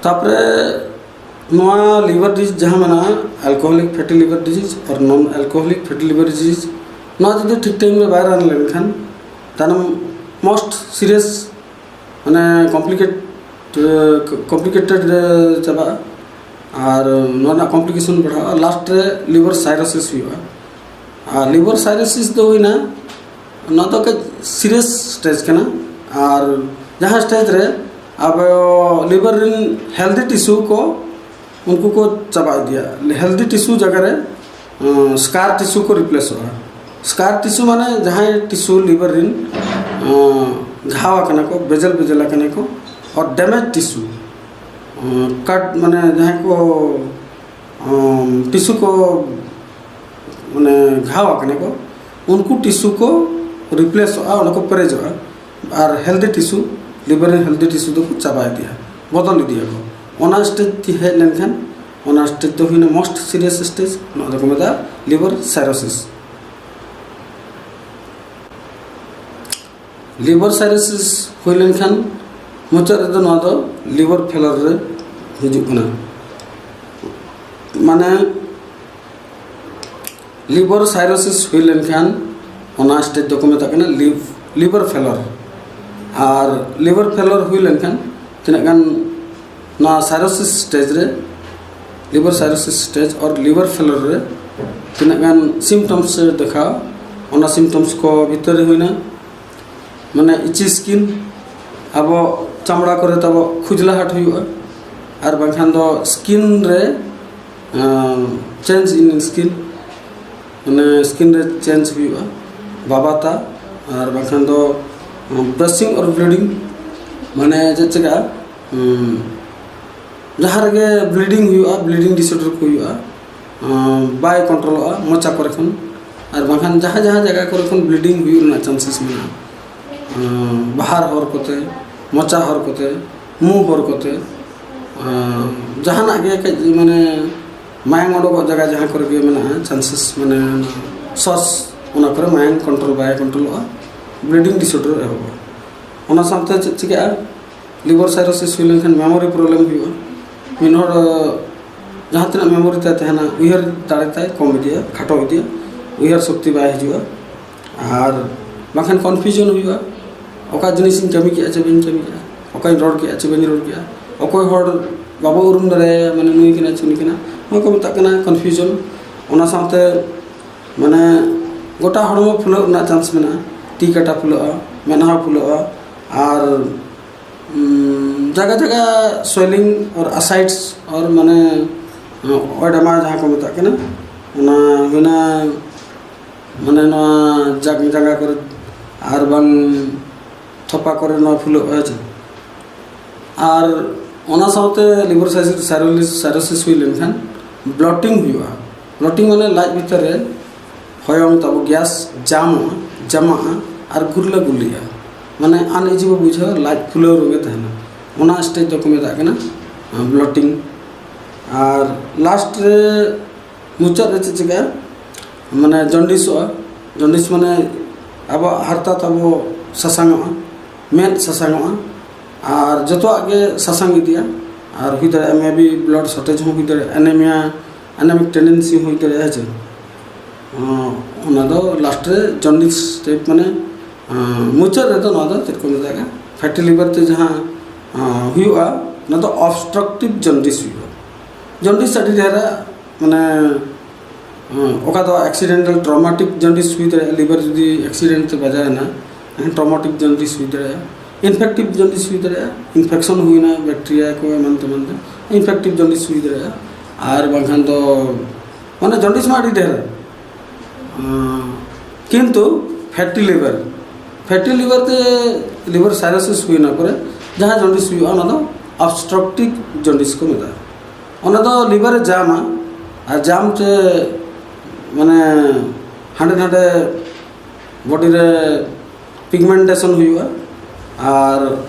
ᱛᱟᱯᱚᱨᱮ ᱱᱚᱣᱟ ᱞᱤᱵᱷᱟᱨ ᱰᱤᱡᱤᱡᱽ ᱡᱟᱦᱟᱸ ᱢᱮᱱᱟᱜᱼᱟ, ᱮᱞᱠᱳᱦᱚᱞᱤᱠ ᱯᱷᱮᱴᱤ ᱞᱤᱵᱷᱟᱨ ᱰᱤᱡᱤᱡᱽ ᱟᱨ ᱱᱚᱱ ᱮᱞᱠᱳᱦᱚᱞᱤᱠ ᱯᱷᱮᱴᱤ ᱞᱤᱵᱷᱟᱨ ᱰᱤᱡᱤᱡᱽ, ᱱᱚᱣᱟ ᱡᱩᱫᱤ ᱴᱷᱤᱠ ᱴᱟᱭᱤᱢ ᱨᱮ ᱵᱟᱭ ᱨᱟᱱ ᱞᱮᱱᱠᱷᱟᱱ ᱛᱟᱭᱱᱚᱢ ᱢᱳᱥᱴ ᱥᱤᱨᱤᱭᱟᱥ ᱢᱟᱱᱮ ᱠᱚᱢᱯᱞᱤᱠᱮᱴ ᱠᱚᱢᱯᱞᱤᱠᱮᱴᱮᱰ ᱨᱮ ᱪᱟᱵᱟᱜᱼᱟ᱾ ᱟᱨ ᱱᱚᱣᱟ ᱨᱮᱱᱟᱜ ᱠᱚᱢᱯᱞᱤᱠᱮᱥᱚᱱ ᱵᱟᱲᱦᱟᱜᱼᱟ, ᱞᱟᱥᱴ ᱨᱮ ᱞᱤᱵᱷᱟᱨ ᱥᱟᱭᱨᱳᱥᱤᱥ ᱦᱩᱭᱩᱜᱼᱟ᱾ ᱟᱨ ᱞᱤᱵᱷᱟᱨ ᱥᱟᱭᱨᱳᱥᱤᱥ ᱫᱚ ᱦᱩᱭᱱᱟ, ᱱᱚᱣᱟ ᱫᱚ ᱠᱟᱹᱡ ᱥᱤᱨᱤᱭᱟᱥ ᱥᱴᱮᱡᱽ ᱠᱟᱱᱟ᱾ ᱟᱨ ᱡᱟᱦᱟᱸ ᱥᱴᱮᱡᱽ ᱨᱮ ᱟᱵᱚ ᱞᱤᱵᱷᱟᱨ ᱨᱮᱱ ᱦᱮᱞᱫᱤ ᱴᱤᱥᱩ ᱠᱚ ᱩᱱᱠᱩ ᱠᱚ ᱪᱟᱵᱟ ᱤᱫᱤᱭᱟ᱾ ᱦᱮᱞᱫᱤ ᱴᱤᱥᱩ ᱡᱟᱭᱜᱟ ᱨᱮ ᱥᱠᱟᱨ ᱴᱤᱥᱩ ᱠᱚ ᱨᱤᱯᱞᱮᱥᱚᱜᱼᱟ᱾ ᱥᱠᱟᱨ ᱴᱤᱥᱩ ᱢᱟᱱᱮ ᱡᱟᱦᱟᱸᱭ ᱴᱤᱥᱩ ᱞᱤᱵᱷᱟᱨ ᱨᱮᱱ ᱜᱷᱟᱣ ᱟᱠᱟᱱᱟ ᱠᱚ, ᱵᱮᱡᱮᱞ ᱵᱮᱡᱮᱞ ᱟᱠᱟᱱᱟ ᱠᱚ, ᱟᱨ ᱰᱮᱢᱮᱡᱽ ᱴᱤᱥᱩ, ᱠᱟᱴ ᱢᱟᱱᱮ ᱡᱟᱦᱟᱸᱭ ᱠᱚ ᱴᱤᱥᱩ ᱠᱚ ᱢᱟᱱᱮ ᱜᱷᱟᱣ ᱟᱠᱟᱱᱟ ᱠᱚ, ᱩᱱᱠᱩ ᱴᱤᱥᱩ ᱠᱚ ᱨᱤᱯᱞᱮᱥᱚᱜᱼᱟ, ᱚᱸᱰᱮ ᱠᱚ ᱯᱮᱨᱮᱡᱚᱜᱼᱟ᱾ ᱟᱨ ᱦᱮᱞᱫᱤ ᱴᱤᱥᱩ, ᱞᱤᱵᱷᱟᱨ ᱨᱮᱱ ᱦᱮᱞᱫᱤ ᱴᱤᱥᱩ ᱫᱚᱠᱚ ᱪᱟᱵᱟ ᱤᱫᱤᱜᱼᱟ, ᱵᱚᱫᱚᱞ ᱤᱫᱤᱜᱼᱟ ᱠᱚ᱾ ᱚᱱᱟ ᱥᱴᱮᱡᱽ ᱛᱮ ᱦᱮᱡ ᱞᱮᱱᱠᱷᱟᱱ, ᱚᱱᱟ ᱥᱴᱮᱡᱽ ᱫᱚ ᱦᱩᱭᱱᱟ most serious stage, ᱱᱚᱣᱟ ᱫᱚᱠᱚ ᱢᱮᱛᱟᱜᱼᱟ liver cirrhosis᱾ ᱞᱤᱵᱷᱟᱨ ᱥᱟᱭᱨᱳᱥᱤᱥ ᱦᱩᱭ ᱞᱮᱱᱠᱷᱟᱱ ᱢᱩᱪᱟᱹᱫ ᱨᱮᱫᱚ ᱱᱚᱣᱟ ᱫᱚ ᱞᱤᱵᱷᱟᱨ ᱯᱷᱮᱞᱚᱨ ᱨᱮ ᱦᱤᱡᱩᱜ ᱠᱟᱱᱟ᱾ ᱢᱟᱱᱮ ᱞᱤᱵᱷᱟᱨ ᱥᱟᱭᱨᱳᱥᱤᱥ ᱦᱩᱭ ᱞᱮᱱᱠᱷᱟᱱ ᱚᱱᱟ ᱥᱴᱮᱡᱽ ᱫᱚᱠᱚ ᱢᱮᱛᱟᱜ ᱠᱟᱱᱟ ᱞᱤᱵᱷ ᱞᱤᱵᱷᱟᱨ ᱯᱷᱮᱞᱚᱨ᱾ ᱟᱨ ᱞᱤᱵᱷᱟᱨ ᱯᱷᱮᱞᱚᱨ ᱦᱩᱭ ᱞᱮᱱᱠᱷᱟᱱ ᱛᱤᱱᱟᱹᱜ ᱜᱟᱱ ᱱᱚᱣᱟ ᱥᱟᱭᱨᱳᱥᱤᱥ ᱥᱴᱮᱡᱽ ᱨᱮ, ᱞᱤᱵᱷᱟᱨ ᱥᱟᱭᱨᱳᱥᱤᱥ ᱥᱴᱮᱡᱽ ᱚᱨ ᱞᱤᱵᱷᱟᱨ ᱯᱷᱮᱞᱚᱨ ᱨᱮ ᱛᱤᱱᱟᱹᱜ ᱜᱟᱱ ᱥᱤᱢᱴᱚᱢᱥ ᱮ ᱫᱮᱠᱷᱟᱣᱟ, ᱚᱱᱟ ᱥᱤᱢᱴᱚᱢᱥ ᱠᱚ ᱵᱷᱤᱛᱟᱹᱨ ᱨᱮ ᱦᱩᱭᱱᱟ, ᱢᱟᱱᱮ ᱤᱪᱤ ᱥᱠᱤᱱ, ᱟᱵᱚ ᱪᱟᱢᱲᱟ ᱠᱚᱨᱮ ᱛᱟᱵᱚ ᱠᱷᱩᱡᱽᱞᱟᱦᱟᱴ ᱦᱩᱭᱩᱜᱼᱟ, ᱟᱨ ᱵᱟᱝᱠᱷᱟᱱ ᱫᱚ ᱥᱠᱤᱱ ᱨᱮ change in skin, ᱢᱟᱱᱮ ᱥᱠᱤᱱ ᱨᱮ ᱪᱮᱧᱡᱽ ᱦᱩᱭᱩᱜᱼᱟ, ᱵᱟᱵᱟᱛᱟ, ᱟᱨ ᱵᱟᱝᱠᱷᱟᱱ ᱫᱚ brushing or bleeding, ᱢᱟᱱᱮ ᱪᱮᱫ ᱪᱤᱠᱟᱹᱜᱼᱟ, ᱡᱟᱦᱟᱸ ᱨᱮᱜᱮ ᱵᱞᱤᱰᱤᱝ ᱦᱩᱭᱩᱜᱼᱟ, ᱵᱞᱤᱰᱤᱝ ᱰᱤᱥᱚᱨᱰᱟᱨ ᱠᱚ ᱦᱩᱭᱩᱜᱼᱟ, ᱵᱟᱭ ᱠᱚᱱᱴᱨᱳᱞᱚᱜᱼᱟ ᱢᱚᱪᱟ ᱠᱚᱨᱮ ᱠᱷᱚᱱ, ᱟᱨ ᱵᱟᱝᱠᱷᱟᱱ ᱡᱟᱦᱟᱸ ᱡᱟᱦᱟᱸ ᱡᱟᱭᱜᱟ ᱠᱚᱨᱮ ᱠᱷᱚᱱ ᱵᱞᱤᱰᱤᱝ ᱦᱩᱭᱩᱜ ᱨᱮᱱᱟᱜ ᱪᱟᱱᱥᱮᱥ ᱢᱮᱱᱟᱜᱼᱟ, ᱵᱟᱦᱟᱨ ᱦᱚᱨ ᱠᱚᱛᱮ, ᱢᱚᱪᱟ ᱦᱚᱨ ᱠᱚᱛᱮ, ᱢᱩ ᱦᱚᱨ ᱠᱚᱛᱮ, ᱡᱟᱦᱟᱱᱟᱜ ᱜᱮ ᱠᱟᱹᱡ ᱢᱟᱱᱮ ᱢᱟᱭᱟᱝ ᱚᱰᱚᱠᱚᱜ ᱡᱟᱭᱜᱟ ᱡᱟᱦᱟᱸ ᱠᱚᱨᱮ ᱜᱮ ᱢᱮᱱᱟᱜᱼᱟ ᱪᱟᱱᱥᱮᱥ, ᱢᱟᱱᱮ ᱥᱚᱥ, ᱚᱱᱟ ᱠᱚᱨᱮ ᱢᱟᱭᱟᱝ ᱠᱚᱱᱴᱨᱳᱞ ᱵᱟᱭ ᱠᱚᱱᱴᱨᱳᱞᱚᱜᱼᱟ, ᱵᱞᱤᱰᱤᱝ ᱰᱤᱥᱚᱨᱰᱟᱨ ᱮᱦᱚᱵᱚᱜᱼᱟ᱾ ᱚᱱᱟ ᱥᱟᱶᱛᱮ ᱪᱮᱫ ᱪᱤᱠᱟᱹᱜᱼᱟ, ᱞᱤᱵᱷᱟᱨ ᱥᱟᱭᱨᱳᱥᱤᱥ ᱦᱩᱭ ᱞᱮᱱᱠᱷᱟᱱ ᱢᱮᱢᱳᱨᱤ ᱯᱨᱚᱵᱞᱮᱢ ᱦᱩᱭᱩᱜᱼᱟ᱾ ᱢᱤᱫ ᱦᱚᱲ ᱡᱟᱦᱟᱸ ᱛᱤᱱᱟᱹᱜ ᱢᱮᱢᱳᱨᱤ ᱛᱟᱭ ᱛᱟᱦᱮᱱᱟ, ᱩᱭᱦᱟᱹᱨ ᱫᱟᱲᱮ ᱛᱟᱭ ᱠᱚᱢ ᱤᱫᱤᱜᱼᱟ, ᱠᱷᱟᱴᱚ ᱤᱫᱤᱜᱼᱟ, ᱩᱭᱦᱟᱹᱨ ᱥᱚᱠᱛᱤ ᱵᱟᱭ ᱦᱤᱡᱩᱜᱼᱟ᱾ ᱟᱨ ᱵᱟᱝᱠᱷᱟᱱ ᱠᱚᱱᱯᱷᱤᱭᱩᱡᱚᱱ ᱦᱩᱭᱩᱜᱼᱟ, ᱚᱠᱟ ᱡᱤᱱᱤᱥᱤᱧ ᱠᱟᱹᱢᱤ ᱠᱮᱜᱼᱟ ᱪᱮ ᱵᱟᱹᱧ ᱠᱟᱹᱢᱤ ᱠᱮᱜᱼᱟ, ᱚᱠᱟᱧ ᱨᱚᱲ ᱠᱮᱜᱼᱟ ᱪᱮ ᱵᱟᱹᱧ ᱨᱚᱲ ᱠᱮᱜᱼᱟ, ᱚᱠᱚᱭ ᱦᱚᱲ ᱵᱟᱵᱚ ᱩᱨᱩᱢ ᱫᱟᱲᱮᱭᱟᱭᱟ, ᱢᱟᱱᱮ ᱱᱩᱭ ᱠᱟᱱᱟᱭ ᱪᱮ ᱩᱱᱤ ᱠᱟᱱᱟ, ᱱᱚᱣᱟ ᱠᱚ ᱢᱮᱛᱟᱜ ᱠᱟᱱᱟ ᱠᱚᱱᱯᱷᱤᱭᱩᱡᱚᱱ᱾ ᱚᱱᱟ ᱥᱟᱶᱛᱮ ᱢᱟᱱᱮ ᱜᱚᱴᱟ ᱦᱚᱲᱢᱚ ᱯᱷᱩᱞᱟᱹᱜ ᱨᱮᱱᱟᱜ ᱪᱟᱱᱥ ᱢᱮᱱᱟᱜᱼᱟ, ᱛᱤ ᱠᱟᱴᱟ ᱯᱷᱩᱞᱟᱹᱜᱼᱟ, ᱢᱮᱫᱦᱟ ᱯᱷᱩᱞᱟᱹᱜᱼᱟ, ᱟᱨ ᱡᱟᱭᱜᱟ ᱡᱟᱭᱜᱟ swelling or ascites or ᱢᱟᱱᱮ oedema ᱡᱟᱦᱟᱸ ᱠᱚ ᱢᱮᱛᱟᱜ ᱠᱟᱱᱟ, ᱚᱱᱟ ᱦᱩᱭᱱᱟ ᱢᱟᱱᱮ ᱱᱚᱣᱟ ᱡᱟᱝ ᱡᱟᱸᱜᱟ ᱠᱚᱨᱮ ᱟᱨ ᱵᱟᱝ ᱛᱷᱚᱯᱟ ᱠᱚᱨᱮ ᱱᱚᱣᱟ ᱯᱷᱩᱞᱟᱹᱜᱼᱟ, ᱦᱮᱸ ᱪᱮ? ᱟᱨ ᱚᱱᱟ ᱥᱟᱶᱛᱮ ᱞᱤᱵᱷᱟᱨ ᱥᱟᱭᱨᱳᱥᱤᱥ ᱦᱩᱭ ᱞᱮᱱᱠᱷᱟᱱ ᱵᱞᱚᱴᱤᱝ ᱦᱩᱭᱩᱜᱼᱟ᱾ ᱵᱞᱚᱴᱤᱝ ᱢᱟᱱᱮ ᱞᱟᱡ ᱵᱷᱤᱛᱟᱹᱨ ᱨᱮ ᱦᱚᱭᱚᱝ ᱛᱟᱵᱚ ᱜᱮᱥ ᱡᱟᱢᱚᱜᱼᱟ, ᱡᱟᱢᱟᱜᱼᱟ ᱟᱨ ᱜᱩᱨᱞᱟᱹ ᱜᱩᱨᱞᱤᱜᱼᱟ, ᱢᱟᱱᱮ ᱟᱱᱤᱡᱤ ᱵᱚ ᱵᱩᱡᱷᱟᱹᱣᱟ, ᱞᱟᱡ ᱯᱷᱩᱞᱟᱹᱣ ᱨᱮᱜᱮ ᱛᱟᱦᱮᱱᱟ᱾ ᱚᱱᱟ ᱥᱴᱮᱡᱽ ᱫᱚᱠᱚ ᱢᱮᱛᱟᱜ ᱠᱟᱱᱟ ᱵᱞᱚᱴᱤᱝ᱾ ᱟᱨ ᱞᱟᱥᱴ ᱨᱮ, ᱢᱩᱪᱟᱹᱫ ᱨᱮ ᱪᱮᱫ ᱪᱤᱠᱟᱹᱜᱼᱟ? ᱢᱟᱱᱮ ᱡᱚᱱᱰᱤᱥᱚᱜᱼᱟ᱾ ᱡᱚᱱᱰᱤᱥ ᱢᱟᱱᱮ ᱟᱵᱚᱣᱟᱜ ᱦᱟᱨᱛᱟ ᱛᱟᱵᱚ ᱥᱟᱥᱟᱝᱚᱜᱼᱟ, ᱢᱮᱫ ᱥᱟᱥᱟᱝᱚᱜᱼᱟ, ᱟᱨ ᱡᱚᱛᱚᱣᱟᱜ ᱜᱮ ᱥᱟᱥᱟᱝ ᱤᱫᱤᱜᱼᱟ᱾ ᱟᱨ ᱦᱩᱭ ᱫᱟᱲᱮᱭᱟᱜᱼᱟ ᱢᱮ ᱵᱤ ᱵᱞᱟᱰ ᱥᱚᱨᱴᱮᱡᱽ ᱦᱚᱸ ᱦᱩᱭ ᱫᱟᱲᱮᱭᱟᱜᱼᱟ, ᱮᱱᱮᱢᱤᱭᱟ, ᱮᱱᱮᱢᱤᱠ ᱴᱮᱱᱰᱮᱱᱥᱤ ᱦᱩᱭ ᱫᱟᱲᱮᱭᱟᱜᱼᱟ, ᱦᱮᱸ ᱪᱮ? ᱚᱱᱟ ᱫᱚ ᱞᱟᱥᱴ ᱨᱮ ᱡᱚᱱᱰᱤᱥ ᱴᱟᱭᱤᱯ, ᱢᱟᱱᱮ ᱢᱩᱪᱟᱹᱫ ᱨᱮᱫᱚ ᱱᱚᱣᱟ ᱫᱚ ᱪᱮᱫ ᱠᱚ ᱢᱮᱛᱟᱜᱼᱟ, ᱯᱷᱮᱴᱤ ᱞᱤᱵᱷᱟᱨ ᱛᱮ ᱡᱟᱦᱟᱸ ᱦᱩᱭᱩᱜᱼᱟ, ᱚᱱᱟ ᱫᱚ ᱚᱵᱥᱴᱨᱟᱠᱴᱤᱵᱷ ᱡᱚᱱᱰᱤᱥ ᱦᱩᱭᱩᱜᱼᱟ᱾ ᱡᱚᱱᱰᱤᱥ ᱟᱹᱰᱤ ᱰᱷᱮᱨᱟ, ᱢᱟᱱᱮ ᱚᱠᱟ ᱫᱚ ᱮᱠᱥᱤᱰᱮᱱᱴᱟᱞ ᱴᱨᱚᱢᱟᱴᱤᱠ ᱡᱚᱱᱰᱤᱥ ᱦᱩᱭ ᱫᱟᱲᱮᱭᱟᱜᱼᱟ, ᱞᱤᱵᱷᱟᱨ ᱡᱩᱫᱤ ᱮᱠᱥᱤᱰᱮᱱᱴ ᱛᱮ ᱵᱟᱡᱟᱣ ᱮᱱᱟ, ᱮᱱᱠᱷᱟᱱ ᱴᱨᱚᱢᱟᱴᱤᱠ ᱡᱚᱱᱰᱤᱥ ᱦᱩᱭ ᱫᱟᱲᱮᱭᱟᱜᱼᱟ, ᱤᱱᱯᱷᱮᱠᱴᱤᱵᱷ ᱡᱚᱱᱰᱤᱥ ᱦᱩᱭ ᱫᱟᱲᱮᱭᱟᱜᱼᱟ, ᱤᱱᱯᱷᱮᱠᱥᱚᱱ ᱦᱩᱭᱱᱟ ᱵᱮᱠᱴᱮᱨᱤᱭᱟ ᱠᱚ ᱮᱢᱟᱱ ᱛᱮᱢᱟᱱ ᱛᱮ, ᱤᱱᱯᱷᱮᱠᱴᱤᱵᱷ ᱡᱚᱱᱰᱤᱥ ᱦᱩᱭ ᱫᱟᱲᱮᱭᱟᱜᱼᱟ᱾ ᱟᱨ ᱵᱟᱝᱠᱷᱟᱱ ᱫᱚ ᱢᱟᱱᱮ ᱡᱚᱱᱰᱤᱥ ᱢᱟ ᱟᱹᱰᱤ ᱰᱷᱮᱨ, ᱠᱤᱱᱛᱩ ᱯᱷᱮᱴᱤ ᱞᱤᱵᱷᱟᱨ, ᱯᱷᱮᱴᱤ ᱞᱤᱵᱷᱟᱨ ᱛᱮ ᱞᱤᱵᱷᱟᱨ ᱥᱟᱭᱨᱳᱥᱤᱥ ᱦᱩᱭᱱᱟ ᱯᱚᱨᱮ ᱡᱟᱦᱟᱸ ᱡᱚᱱᱰᱤᱥ ᱦᱩᱭᱩᱜᱼᱟ, ᱚᱱᱟ ᱫᱚ ᱚᱵᱥᱴᱨᱟᱠᱴᱤᱵᱷ ᱡᱚᱱᱰᱤᱥ ᱠᱚ ᱢᱮᱛᱟᱜᱼᱟ᱾ ᱚᱱᱟ ᱫᱚ ᱞᱤᱵᱷᱟᱨ ᱮ ᱡᱟᱢᱟ, ᱟᱨ ᱡᱟᱢ ᱛᱮ ᱢᱟᱱᱮ ᱦᱟᱸᱰᱮ ᱱᱟᱰᱮ ᱵᱚᱰᱤ ᱨᱮ ᱯᱤᱜᱢᱮᱱᱴᱮᱥᱚᱱ ᱦᱩᱭᱩᱜᱼᱟ, ᱟᱨ